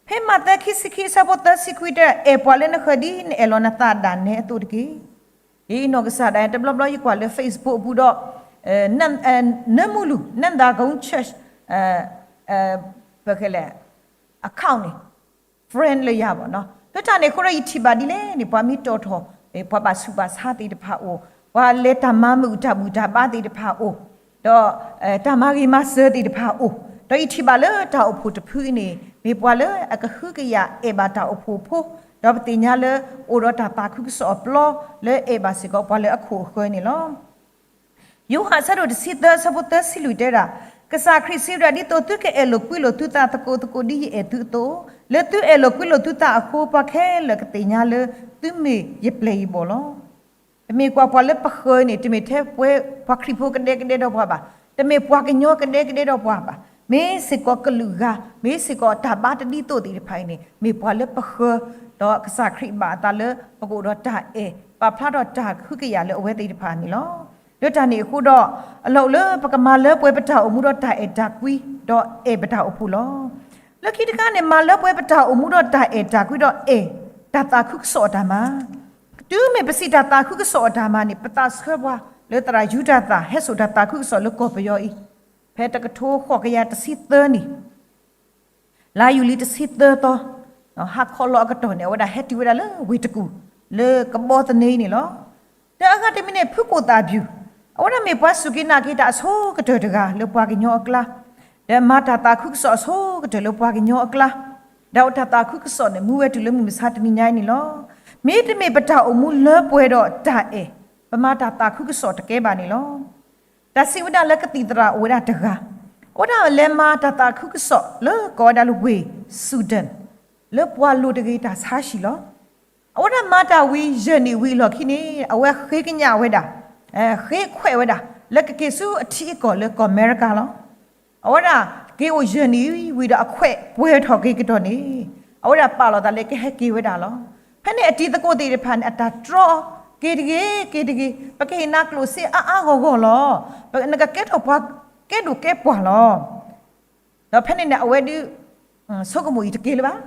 ဖဲမးသဲခံဆံခံအဆၢဖိသၢဆံခွံတဲ အဲၣ်ပှၤလၢနဃၢၤဒ်နအဲၣ်လီၤနသးဒၣ်နဲအသိးတက့ၢ်. ယအံၤနီၢ်ကစၢ်ဒၣ် တဘျီဘျီယကွၢ်လၢ Facebook အပူၤဒီး နၢမူလူၤ နၢမူဒါကုန်း church ပကလဲၣ် account န့ၣ် friend လၢယၤဘၣ်နီၤ. လၢတၢ်န့ၣ်အဃိဒီး ယထံၣ်ဘၣ်ဒ်လဲၣ်န့ၣ် ပှၤမ့ၢ်တီၣ်ထီၣ် ပှၤဘၣ်ဆူးဘၣ်ဆါသ့ၣ်တဖၣ်အိၣ်, ပှၤလဲၤတၢ်မၤမုာ်တၢ်ဘူၣ်တၢ်ဘါသ့ၣ်တဖၣ်အိၣ်, ဒီး တၢ်မၤဂ့ၤမၤစၢၤသ့ၣ်တဖၣ်အိၣ်, ဒီးယထံၣ်ဘၣ်လၢတၢ်အိၣ်ဖှိၣ်တဖုအံၤန့ၣ် မ့ၢ်ပှၤလၢအကဟုကယာ်အဲၣ်ဘၣ်တၢ်အိၣ်ဖှိၣ်ဖိ, ဒီးပသ့ၣ်ညါလၢအိၣ်ဒီးတၢ်သးခုကစီၣ်အပျီ လၢအဲၣ်ဘၣ်စ့ၢ်ကီးပှၤလၢအခိၣ်အဃၢၤန့ၣ်လီၤ. ယိၤဟၣ်အဆၢဒိၣ်တဆံသၢအဆၢဖိသၢဆံလွံၢ်တဲဝဲဒၣ်, ကစၢ်ခရံာ်စံးဝဲဒၣ် ဒ်သိးသုကအဲၣ်လိာ်ကွံလိာ်သုသးသကိးသကိးဒ်ယအဲၣ်သုအသိး, လၢသုအဲၣ်လိာ်ကွံလိာ်သုသးအဃိ ပှၤခဲလၢာ်ကသ့ၣ်ညါလၢသုမ့ၢ်ယပျဲၢ်ယဘီၣ်လီၤ. ပမ့ၢ်ကွၢ်ပှၤလၢပဃၢၤန့ၣ် တမ့ၢ်ထဲပှဲၤပှၤခရံာ်ဖိကဒဲကဒဲဒီးပှၤဘၣ်, တမ့ၢ်ပှၤကညီကဒဲကဒဲဒီးပှၤဘၣ်, မ့ၢ်စ့ၢ်ကီးကလုာ်ဂၤ, မ့ၢ်စ့ၢ်ကီးတၢ်ဘါတဒ်သိးသ့ၣ်တဖၣ်အံၤန့ၣ် မ့ၢ်ပှၤလၢပဃၢၤ, ဒီးကစၢ်ခရံာ်ဘၣ်အသးလၢပကအိၣ်ဒီးတၢ်အဲၣ်, ပာ်ဖျါထီၣ်တၢ်ကဟုကယာ်လၢအဝဲသ့ၣ်တဖၣ်န့ၣ်လီၤ. လၢတၢ်န့ၣ်အဃိဒီး အလီၢ်အိၣ်လၢပကမၤလၢပှဲၤပတၢ်အိၣ်မူဒီးတၢ်အဲၣ်တၢ်ကွံ, ဒီးအဲၣ်ပတၢ်အိၣ်ဖှိၣ်လီၤ. လၢခံတခါန့ၣ် မၤလၢပှဲၤပတၢ်အိၣ်မူဒီးတၢ်အဲၣ်တၢ်ကွံဒီးအဲၣ်တၢ်သးခုကစီၣ်အတၢ်မၤ, တုၤမ့ၢ်ပစံးတၢ်သးခုကစီၣ်အတၢ်မၤန့ၣ် ပသးဆှၢပှၤလၢသရၣ်ယူတၢ်သၣ် ဟဲစိာ်တၢ်သးခုကစီၣ်လၢကီၢ်ပယီၤအံၤ, ဖဲတကထိဃိးကယၤတဆံသၢနံၣ် လါယူၤလံတဆံသၢသီ, ဟါခီလီၤအကတီၢ်န့ၣ် အဝဲဒၣ်ဟဲတုၤဝဲဒၣ်လၢဝ့ၢ်တကူၣ် လၢကဘီသန့အံၤန့ၣ်လီၤ. ဒီးအဂၤတမံၤန့ၣ် ဖုကိၣ်သၣ်ဘျုး, အဝဲဒၣ်မ့ၢ်ပှၤစူၢ်က့ၤနာ်က့ၤတၢ်အဆိကတၢၢ်တဂၤလၢပှၤကညီအကျါ, ဒီးမၤတၢ်သးခုကစီၣ်အဆိကတၢၢ်လၢပှၤကညီအကျါ, ဒီးတၢ်သးခုကစီၣ်န့ၣ် မူဝဲတုၤလၢမုၢ်မဆါတနံၤညါအံၤန့ၣ်လီၤ. မ့တမ့ၢ်ပတၢ်အိၣ်မူလၢပှဲၤဒီးတၢ်အဲၣ်, ပမၤတၢ်သးခုကစီၣ်တကဲဘၣ်န့ၣ်လီၤ. တၢ်စံးဝဲဒၣ်လၢကသံၣ်သရၣ်အိၣ်ဝဲဒၣ်တဂၤ, အဝဲဒၣ်လဲၤမၤတၢ်သးခုကစီၣ်လၢကိးဝဲဒၣ်လၢဝ့ၢ် Sudan လၢပှၤလိၤတဂ့ၤတၢ်ဆါဟံၣ်လီၤ. အဝဲဒၣ်မၤတၢ်ဝံၤယဲၢ်နံၣ်ဝံၤအလီၢ်ခံန့ၣ် အဝဲဃ့ကညးဝဲဒၣ်, ဃ့ခွဲးဝဲဒၣ် လၢကက့ၤဆူအထံအကီၢ်လၢကီၢ်အမဲရကၤလီၤ. အဝဲဒၣ်က့ၤအိၣ်ယဲၢ်နံၣ်ဝံၤဒီးအခွဲးပှဲၤထီၣ်က့ၤကဒီးန့ၣ် အဝဲဒၣ်ပာ်လီၤသးလၢကဟဲက့ၤဝဲဒၣ်လီၤ. ဖဲန့ၣ်အတံၤသကိးသ့ၣ်တဖၣ်န့ၣ် အတၢ်တြီ က့ၤတဂ့ၤ က့ၤတဂ့ၤ, ပကဟ့ၣ်နၤကျိၣ်စ့အါအါဂီၢ်ဂီၢ်လီၤ. နကကဲထီၣ်ပှၤကဲဒိၣ်ကဲပှၢ်လီၤ. ဒီးဖဲန့ၣ်န့ၣ် အဝဲဒုး ဆိကမိၣ်အံၤတက့ၢ်လၢၤဘၣ်.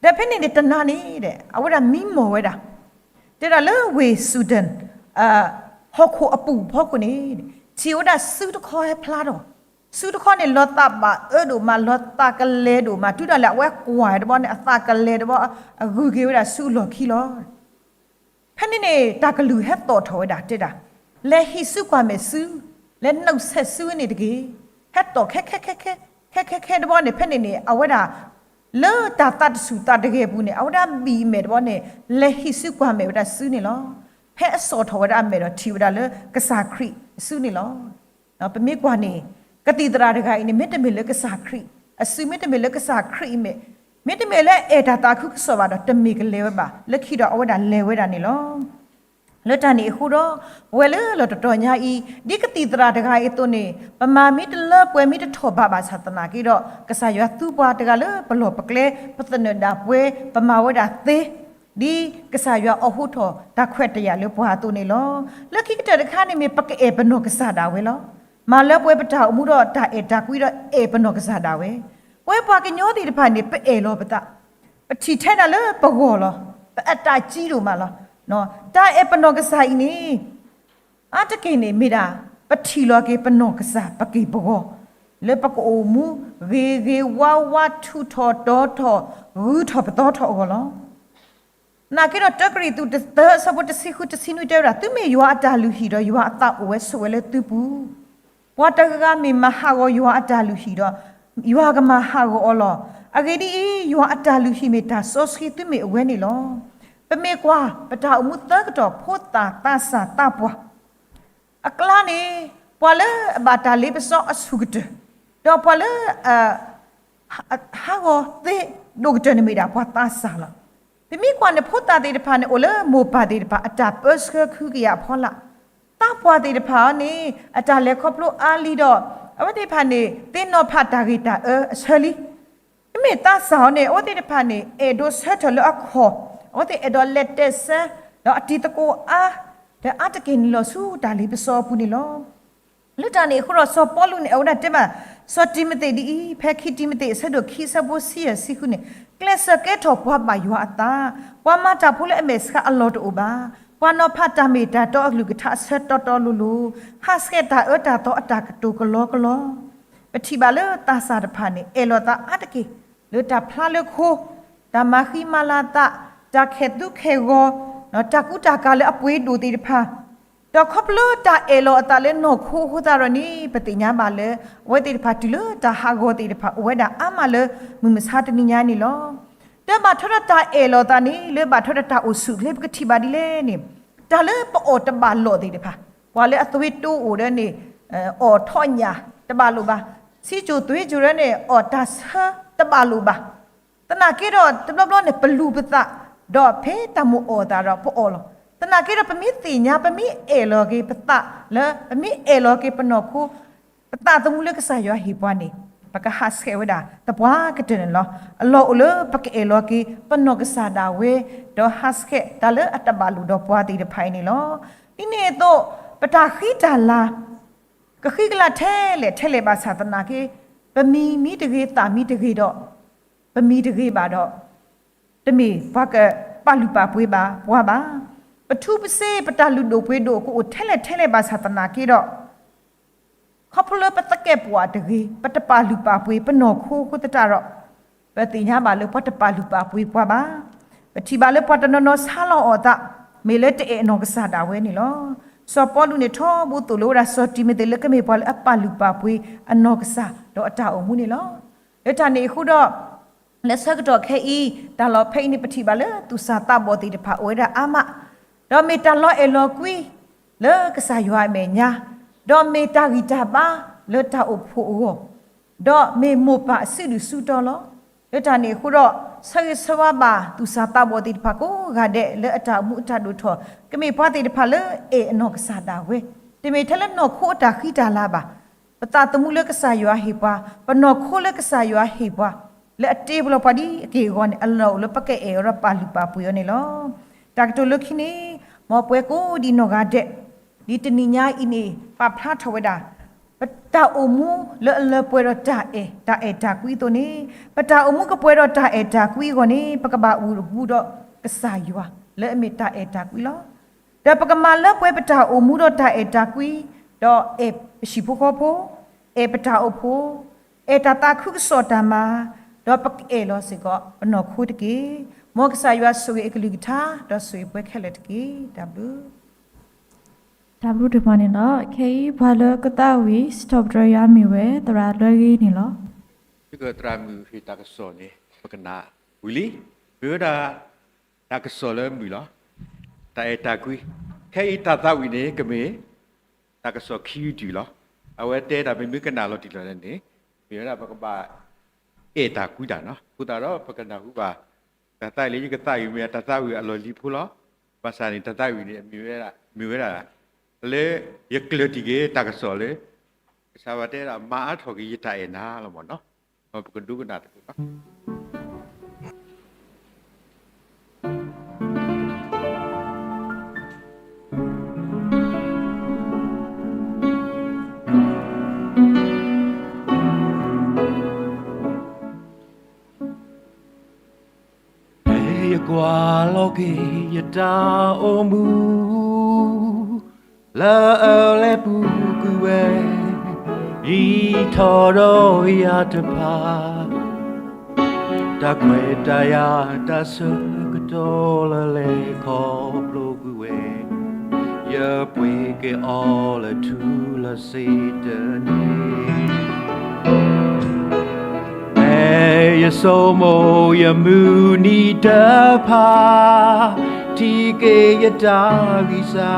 ဒီးဖဲန့ၣ်န့ၣ်တနၤန့ၣ်ဒီး အဝဲဒၣ်မံမီၢ်ဝဲဒၣ်, တဲဒၣ်လၢဝ့ၢ် Sudan ဟီၣ်ခိၣ်အပူၤဖီခိၣ်န့ၣ် ထံၣ်ဝဲဒၣ်စုတခီဟဲဖျါထီၣ်, စုတခီန့ၣ် လီၤသးဘၣ်အၢဒိၣ်မး လီၤသးကလဲၤဒိၣ်မး တုၤဒၣ်လဲာ်အဝဲကွၢ်တဘီန့ၣ် အသးကလဲၤတဘီ အဂုၤက့ၤဝဲဒၣ်စုလီၢ်ခံလီၤ. ဖဲန့ၣ်န့ၣ် တၢ်ကလုၢ်ဟဲသီၣ်ထီၣ်ဝဲဒၣ်တဲဒၣ်, လဲၤဟံးစုကွၢ်မဲာ်စု, လဲၤနုာ်ဆဲးစုန့ၣ်တက့ၢ်. ဟဲသီၣ်ခဲ ခဲ ခဲ ခဲ ခဲ ခဲ ခဲတဘီန့ၣ် ဖဲန့ၣ်န့ၣ် အဝဲဒၣ် လၢတၢ်သးတစူၢ်သးတဂဲၤအပူၤန့ၣ် အဝဲဒၣ်ဘံၣ်မဲာ်တဘီန့ၣ် လဲၤဟံးစုကွၢ်မဲာ်ဝဲဒၣ်စုန့ၣ်လီၤ. ဖဲအသီၣ်ထီၣ်ဝဲဒၣ်အမဲာ်ဒီးထံၣ်ဝဲဒၣ်လၢကစၢ်ခရံာ်အစုန့ၣ်လီၤ. ပမ့ၢ်ကွၢ်န့ၣ် ကသံၣ်သရၣ်တဂၤအံၤန့ၣ် မ့တမ့ၢ်လၢကစၢ်ခရံာ်အစု မ့တမ့ၢ်လၢကစၢ်ခရံာ်အမဲာ်, မ့တမ့ၢ်လၢအအဲၣ်တၢ်သးခုကစီၣ်ဘၣ်ဒီး တမ့ၢ်ကလဲၤဝဲဘၣ်, လၢခံဒီးအဝဲဒၣ်လဲၤဝဲဒၣ်န့ၣ်လီၤ. လၢတၢ်န့ၣ်အဃိဒီး ပဝဲလၢလီၢ်တတီၤညါအံၤ ဒ်ကသံၣ်သရၣ်တဂၤအံၤအသိးန့ၣ် ပမၤမ့ၢ်တလၢပှဲၤမ့ၢ်တထီၣ်ဘးဘၣ်ဆၣ်သနာ်က့ဒီး ကစၢ်ယွၤသူပှၤတဂၤလၢပလီၢ်ပကျဲ ပသနၢၣ်ဒၣ်ပှဲၤ ပမၤဝဲဒၣ်သ့ ဒ်ကစၢ်ယွၤအိးထီၣ်တၢ်ခွဲးတၢ်ယာ်လၢပှၤအသိးန့ၣ်လီၤ. လၢခံကတၢၢ်တခါန့ၣ်မ့ၢ်ပကအဲၣ်ပနီၢ်ကစၢ်ဒၣ်ဝဲလီၤ. မၤလၢပှဲၤပတၢ်အိၣ်မူဒီးတၢ်အဲၣ်တၢ်ကွံဒီးအဲၣ်ပနီၢ်ကစၢ်ဒၣ်ဝဲ. ပဝဲပှၤကညီသ့ၣ်တဖၣ်န့ၣ် ပအဲၣ်လီၤပသး, ပထံၣ်ထဲဒၣ်လၢပဂီၢ်လီၤ. ပအတၢ်ကံဒိၣ်မးလီၤ. တၢ်အဲၣ်ပနီၢ်ကစၢ်အံၤန့ၣ် အါတက့ၢ်န့ၣ်မ့ၢ်ဒၣ် ပထံၣ်လီၤက့ၤပနီၢ်ကစၢ်ပက့ၢ်ပဂီၢ် လၢပကအိၣ်မူဂ့ၤဂ့ၤဝါဝါ ထူးထီၣ်တီၤထီၣ် ဂုၤထီၣ်ပသီထီၣ်အဂီၢ်လီၤ. သနာ်က့ဒီး တၢကရံၣ်သူးတသၢအဆၢဖိတဆံဃု တဆံနွံတဲဝဲဒၣ်, သုမ့ၢ်ယွၤအတၢ်လုၢ်ဟံၣ်ဒီး ယွၤအသးအိၣ်ဝဲဆိးဝဲလၢသုပူၤ, ပှၤတဂၤဂၤမ့ၢ်မၤဟးဂီၤယွၤအတၢ်လုၢ်ဟံၣ်ဒီး ယွၤကမၤဟးဂီၤအီၤလီၤ. အဂ့ၢ်ဒ်အံၤ, ယွၤအတၢ်လုၢ်ဟံၣ်မ့ၢ်တၢ်စီဆှံ သုမ့ၢ်အဝဲန့ၣ်လီၤ. ပမ့ၢ်ကွၢ် ပတၢ်အိၣ်မူသၢကတီၢ် ဖိသၣ်သးစၢ်သးပှၢ် အကျါန့ၣ် ပှၤလၢအဘၣ်တၢ်လ့ပစီအဆူၣ်ကတၢၢ်, ဒီးပှၤလၢ ဟးဂီၤသ့ဒိၣ်ကတၢၢ်န့ၣ်မ့ၢ်ဒၣ်ပှၤသးစၢ်လီၤ. ပမ့ၢ်ကွၢ်န့ၣ် ဖိသၣ်သ့ၣ်တဖၣ်န့ၣ် အိၣ်လၢမိၢ်ပၢ်သ့ၣ်တဖၣ် အတၢ်ပၢဆှၢခုကယာ်အဖီလာ်, သးပှၢ်သ့ၣ်တဖၣ်အံၤန့ၣ် အတၢ်လဲၤခီဖျိအါလံဒီး အဝဲသ့ၣ်တဖၣ်န့ၣ် သ့ၣ်နီၣ်ဖးတၢ်ဂ့ၤတၢ်အၢအဆၢလံ. မ့မ့ၢ်သးစၢ်အံၤန့ၣ် အဝဲသ့ၣ်တဖၣ်န့ၣ် အဲၣ်ဒိးဆၢထၢၣ်လၢအခီၣ်, အဝဲသ့ၣ်အဲၣ်ဒိးလဲၤတဲးစဲ ဒီးအတံၤသကိးအါ, ဒီးအါတက့ၢ်န့ၣ်လီၤဆူတၢ်လ့ပစီအပူၤန့ၣ်လီၤ. လၢတၢ်န့ၣ်အဃိဒီး စီၤပီလူးန့ၣ် အဝဲဒၣ်တဲဘၣ် စီၤတံၤမသ့းဒ်အံၤ, ဖဲခံတံၤမသ့းအဆၢဒိၣ်ခံအဆၢဖိဆံယဲၢ်ဆံဃုန့ၣ်, ကျဲးစၢးကဲထီၣ်ပှၤဘၣ်ယွၤအသး, ပှၤမၤတၢ်ဖိလၢအမဲာ်ဆှးအလီၢ်တအိၣ်ဘၣ်, ပှၤနီၤဖးတၢ်မ့ၢ်တၢ်တီအကလုၢ်ကထါအဆၢတီတီလိၤလိၤ, ဟးဆှဲးတၢ်အၢတၢ်သီအတၢ်ကတိၤကလီကလီ. ပထံၣ်ဘၣ်လၢသးစၢ်တဖၣ်န့ၣ် အဲၣ်လီၤသးအါတက့ၢ် လၢတၢ်ဖျါလၢခိ, တၢ်မၤဃံမၤလၤသး, တၢ်ခဲၣ်သူခဲၣ်ဂီၤ, တၢ်ကူတၢ်ကၤလၢအပှ့ၤဒိၣ်သ့ၣ်တဖၣ်, ဒီးခီဖျိတၢ်အဲၣ်လီၤအသးလၢနီၢ်ခိအဃိသတးဒီးန့ၣ် ပသ့ၣ်ညါဘၣ်လၢ အဝဲသ့ၣ်တဖၣ်တုၤလၢတၢ်ဟးဂီၤသ့ၣ်တဖၣ် အိၣ်ဝဲဒၣ်အါမးလၢမုၢ်မဆါတနံၤညါန့ၣ်လီၤ. ဒီးဘၣ်ထွဲဒီးတၢ်အဲၣ်လီၤသးန့ၣ် လၢဘၣ်ထွဲဒီးတၢ်အိၣ်ဆူၣ်အိၣ်ချ့ ပကထံၣ်ဘၣ်ဒ်လဲၣ်န့ၣ်, တၢ်လၢပအီၣ်တဘၣ်လိာ်သ့ၣ်တဖၣ်, ပှၤလၢအသွ့တိအိၣ်ဒီးန့ၣ် အီၣ်ထီၣ်ညၣ်တဘၣ်လိာ်ဘၣ်, ဆံးကိၣ်သွ့ကိၣ်ဒီးန့ၣ် အီၣ်တၢ်ဆၢတဘၣ်လိာ်ဘၣ်. သနာ်က့ဒီး တဘျီဘျီန့ၣ် ပလူၤပသး, ဒီးဖဲတၢ်မိၣ်အီၣ်သးဒီးပအီၣ်လီၤ. သနာ်က့ဒီး ပမ့ၢ်သ့ၣ်ညါ ပမ့ၢ်အဲၣ်လီၤက့ၤပသးလၢ ပမ့ၢ်အဲၣ်လီၤက့ၤပနီၢ်ခိ ပသးသမူလၢကစၢ်ယွၤဟ့ၣ်ပှၤန့ၣ် ပကဟးဆှဲးဝဲဒၣ်သပှၢ်ကတၢၢ်န့ၣ်လီၤ. အလီၢ်အိၣ်လၢပကအဲၣ်လီၤက့ၤပနီၢ်ကစၢ်ဒၣ်ဝဲ, ဒီးဟးဆှဲးတၢ်လၢအတဘၣ်လိာ်ဒီးပှၤသ့ၣ်တဖၣ်အံၤန့ၣ်လီၤ. ဒ်န့ၣ်အသိး ပတၢ်ဃံတၢ်လၤ ကဃံကလၤထဲလဲၣ်ထဲလဲၣ်ဘၣ်ဆၣ်သနာ်က့ ပမံၤမံၤတဂ့ၤ သးမံၤတဂ့ၤဒီး ပမံၤတဂ့ၤဘၣ်ဒီး တမ့ၢ်ပှၤကပာ်လုၢ်ပာ်ပှ့ၤဘၣ်ပှၤဘၣ်. ပထူပစ့ ပတၢ်လုၢ်ဒိၣ်ပှ့ၤဒိၣ်ကအိၣ်ထဲလဲၣ်ထဲလဲၣ်ဘၣ်ဆၣ်သနာ်က့ဒီး ခီဖျိလၢပသကဲာ်ပဝးတဂ့ၤ ပတပာ်လုၢ်ပာ်ပှ့ၤပနီၢ်ခိအဃိသတးဒီး ပသ့ၣ်ညါဘၣ်လၢပှၤတပာ်လုၢ်ပာ်ပှ့ၤပှၤဘၣ်. ပထံၣ်ဘၣ်လၢပှၤတနီၤနီၤဆါလီၤအီၣ်အသး မ့ၢ်လၢတအဲၣ်အနီၢ်ကစၢ်ဒၣ်ဝဲန့ၣ်လီၤ. စီၤပီလူးန့ၣ်ထီဘိသိၣ်လိဝဲဒၣ်စီၤတံၤမသ့းလၢကမ့ၢ်ပှၤလၢအပာ်လုၢ်ပာ်ပှ့ၤအနီၢ်ကစၢ်ဒီးအတၢ်အိၣ်မူန့ၣ်လီၤ. လၢတၢ်န့ၣ်အဃိဒီး လၢဆၢကတီၢ်ခဲအံၤ တၢ်လီၢ်ဖဲအံၤန့ၣ် ပထံၣ်ဘၣ်လၢသူၣ်စၢ်သးဘီၣ်သ့ၣ်တဖၣ်အိၣ်ဝဲဒၣ်အါမး, ဒီးမ့ၢ်တၢ်လီၤအဲၣ်လီၤကွံ လၢကစၢ်ယွၤအမဲာ်ညါ, ဒီးမ့ၢ်တၢ်ဂံၢ်တၢ်ဘါလၢတၢ်အိၣ်ဖှိၣ်အဂီၢ်, ဒီးမ့ၢ်မိၢ်ပၢ်အစုဒုၣ်စုတီလီၤ. လၢတၢ်န့ၣ်အဃိဒီး ဆၢဂ့ၤဆၢဝါဘၣ်သူၣ်စၢ်သးဘီၣ်သ့ၣ်တဖၣ်ကိးဂၤဒဲးလၢအတၢ်အိၣ်မူအတၢ်ဒိၣ်ထီၣ် ကမ့ၢ်ပှၤသ့ၣ်တဖၣ်လၢအဲၣ်အနီၢ်ကစၢ်ဒၣ်ဝဲ, တမ့ၢ်ထဲလၢနီၢ်ခိအတၢ်ဃံတၢ်လၤဘၣ်, ပသးသမူလၢကစၢ်ယွၤဟ့ၣ်ပှၤ, ပနီၢ်ခိလၢကစၢ်ယွၤဟ့ၣ်ပှၤ, လၢအတ့ပလီၢ်ပှၤဒ်အက့ၢ်အဂီၤန့ၣ် အလီၢ်အိၣ်လၢပကအဲၣ်အီၤဒီးပာ်လုၢ်ပာ်ပှ့ၤအီၤန့ၣ်လီၤ. တၢ်ကတိၤလၢခံန့ၣ်, မ်ပဝဲကိးဒံးနီၢ်ဂၤဒဲး, ဒ်တနံၤညါအံၤန့ၣ် ပာ်ဖျါထီၣ်ဝဲဒၣ် ပတၢ်အိၣ်မူလၢအလၢပှဲၤဒီးတၢ်အဲၣ်, တၢ်အဲၣ်တၢ်ကွံအသိးန့ၣ်, ပတၢ်အိၣ်မူကပှဲၤဒီးတၢ်အဲၣ်တၢ်ကွံအဂီၢ်န့ၣ် ပကဘၣ်အိၣ်ဘူးဒီးကစၢ်ယွၤလၢအမ့ၢ်တၢ်အဲၣ်တၢ်ကွံလီၤ. ဒီးပကမၤလၢပှဲၤပတၢ်အိၣ်မူဒီးတၢ်အဲၣ်တၢ်ကွံ, ဒီးအဲၣ်ပဟံၣ်ဖိဃီဖိ, အဲၣ်ပတၢ်အိၣ်ဖှိၣ်, အဲၣ်တၢ်သးခုကစီၣ်တၢ်မၤ, ဒီးပကအဲၣ်လီၤစ့ၢ်ကီးပနီၢ်ခိတက့ၢ်. မ်ကစၢ်ယွၤဆိၣ်ဂ့ၤအကလုၢ်ကထါ, ဒီးဆိၣ်ဂ့ၤပှၤခဲလၢာ်တက့ၢ်. တၢ်ဘျုး တၢ်ဘျုးဒိၣ်မးန့ၣ်လီၤ. ခဲအံၤပှၤလၢကသးဝံၣ်စံးထီၣ်ပတြၢၤယွၤမ့ၢ်ဝဲ သရၣ်လွဲဂ့ၤန့ၣ်လီၤ. ယကသရၣ်မုၣ်ဟ့ၣ်တၢ်ကစီၣ်န့ၣ် ပကနၣ်ဝံၤလံ. မ့ၢ်ဝဲဒၣ် တၢ်ကစီၣ်လၢမုာ်လီၤ. တၢ်အဲၣ်တၢ်ကွံ, ခဲအံၤတၢ်သးဝံၣ်န့ၣ် ကမ့ၢ်တၢ်ကစီၣ်ခံယုၢ်တုၤလီၤ. အဝဲတဲတၢ်မ့မ့ၢ်ကနၣ်လီၤတံၢ်လီၤန့ၣ်, မ့ၢ်ဝဲဒၣ်ပကဘၣ် အဲၣ်တၢ်ကွံတၢ်နီၤ. အဃိသတးဒီး ပကနၢ်ဟူဘၣ် တၢ်သးဝံၣ်လၢယကသးဝံၣ်မ့ၢ်တၢ်သးဝံၣ်အလီၢ်လံၤဖိလီၤ. ဘၣ်ဆၣ်န့ၣ် တၢ်သးဝံၣ်န့ၣ် မ့ၢ်ဝဲဒၣ် လၢ ယကျၢၤတံၢ်က့ၤတၢ်ကစီၣ်လၢ ကစၢ်ယွၤတဲဒၣ် မၤအါထီၣ်က့ၤယတၢ်အဲၣ်နၤလီၤမ့ၢ်နီၤ. ပကဒိကနၣ်တက့ၢ်. ဖဲယကွၢ်လီၤက့ၤယတၢ်အိၣ်မူ လၢအလဲၤပူၤကွံာ်ဝဲ ယံာ်ထီၣ်ဒီးယၤတဖၣ်, တၢ်ခွဲးတၢ်ယာ်တၢ်ဆၢကတီၢ်လၢလဲၤခီဖျိကွံာ်ဝဲ, ယပှ့ၤက့ၤအီၤလၢထူလၢစ့တန့ၢ် ဖဲယဆိကမိၣ်ယမုၢ်နံၤတဖၣ်, ထံၣ်က့ၤယတၢ်ဂံၢ်စၢ်,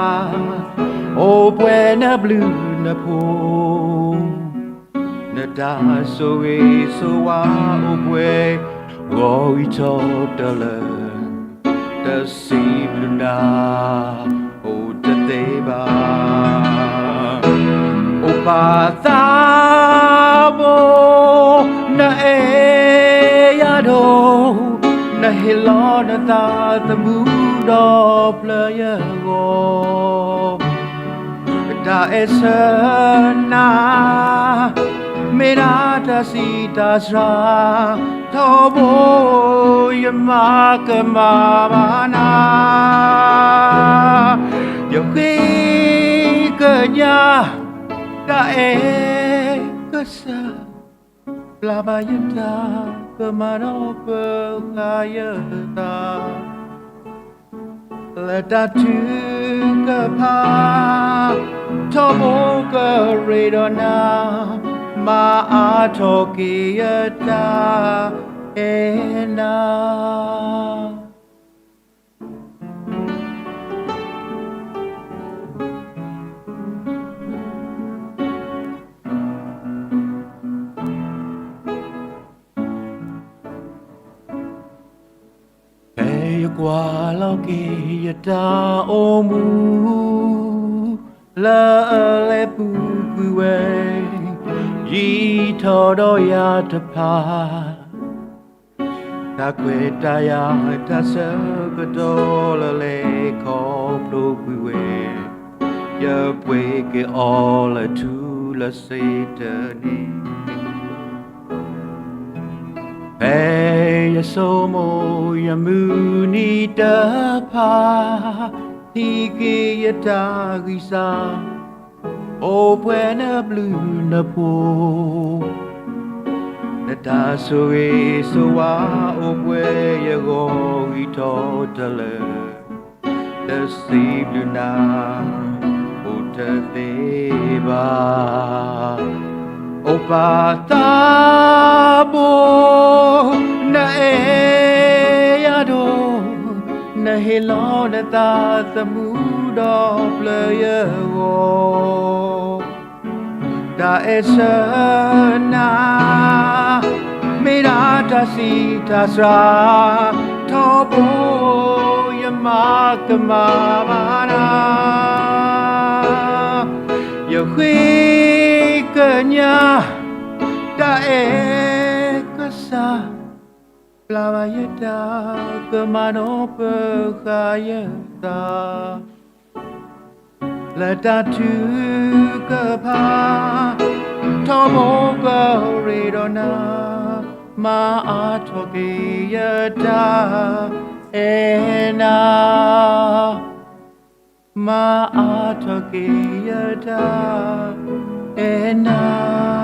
အိၣ်ပှဲၤနဘျုးနဖှိၣ်, နတၢ်ဆိၣ်ဂ့ၤဆိၣ်ဝါအိၣ်ပှဲၤ, ဂီၤဝံၤထီၣ်တလၢာ်, တစံးဘျုးနၤ အိၣ်တသ့ဘၣ်. အိၣ်ပၢ်သးဘိ, နအဲၣ်ယၤဒိၣ်, နဟ့ၣ်လီၤနသးသမူဒီးဖျၢၣ်ယဂီၢ်, တၢ်အဲၣ်ဆၢနၤ မ့ၢ်ဒၣ်တၢ်ဆံးတၢ်စှၤ, ထီဘိယမၤကမၣ်ဘၣ်နၤ, ယဃ့ကညး တၢ်အဲၣ်ကစၢ်, ပျၢ်ဘၣ်ယတၢ်ကမၣ်ဒီးပဃၢၤယသး လၢတၢ်ထုကဖၣ်, ထီဘိကရ့ဒီးနၤ, မၤအါထီၣ်က့ၤယတၢ်အဲၣ်နၤ. ဖဲယကွၢ်လီၤက့ၤယတၢ်အိၣ်မူ လၢအလဲၤပူၤကွံာ်ဝဲ ယံာ်ထီၣ်ဒီးယၤတဖၣ်, တၢ်ခွဲးတၢ်ယာ်တၢ်ဆၢကတီၢ်လၢလဲၤခီဖျိကွံာ်ဝဲ, ယပှ့ၤက့ၤအီၤလၢထူလၢစ့တန့ၢ် ဖဲယဆိကမိၣ်ယမုၢ်နံၤတဖၣ်, ထံၣ်က့ၤယတၢ်ဂံၢ်စၢ်, အိၣ်ပှဲၤနဘျုးနဖှိၣ်, နတၢ်ဆိၣ်ဂ့ၤဆိၣ်ဝါအိၣ်ပှဲၤယဂီၢ် ဂံၢ်ထီၣ်တလၢာ်, တစံးဘျုးနၤ အိၣ်တသ့ဘၣ်. အိၣ်ပၢ်သးဘိ, နအဲၣ်ယၤဒိၣ်, နဟ့ၣ်လီၤနသးသမူဒီးဖျၢၣ်ယဂီၢ်, တၢ်အဲၣ်ဆၢနၤ မ့ၢ်ဒၣ်တၢ်ဆံးတၢ်စှၤ, ထီဘိယမၤကမၣ်ဘၣ်နၤ, ယဃ့ကညး တၢ်အဲၣ်ကစၢ် ပျၢ်ဘၣ်ယတၢ်, ကမၤနီၣ်ပၢၢ်ဃာ်ယသး လၢတၢ်ထုကဖၣ်, ထီဘိကရ့ဒီးနၤ, မၤအါထီၣ်က့ၤယတၢ်အဲၣ်နၤ, မၤအါထီၣ်က့ၤယတၢ်အဲၣ်နၤ.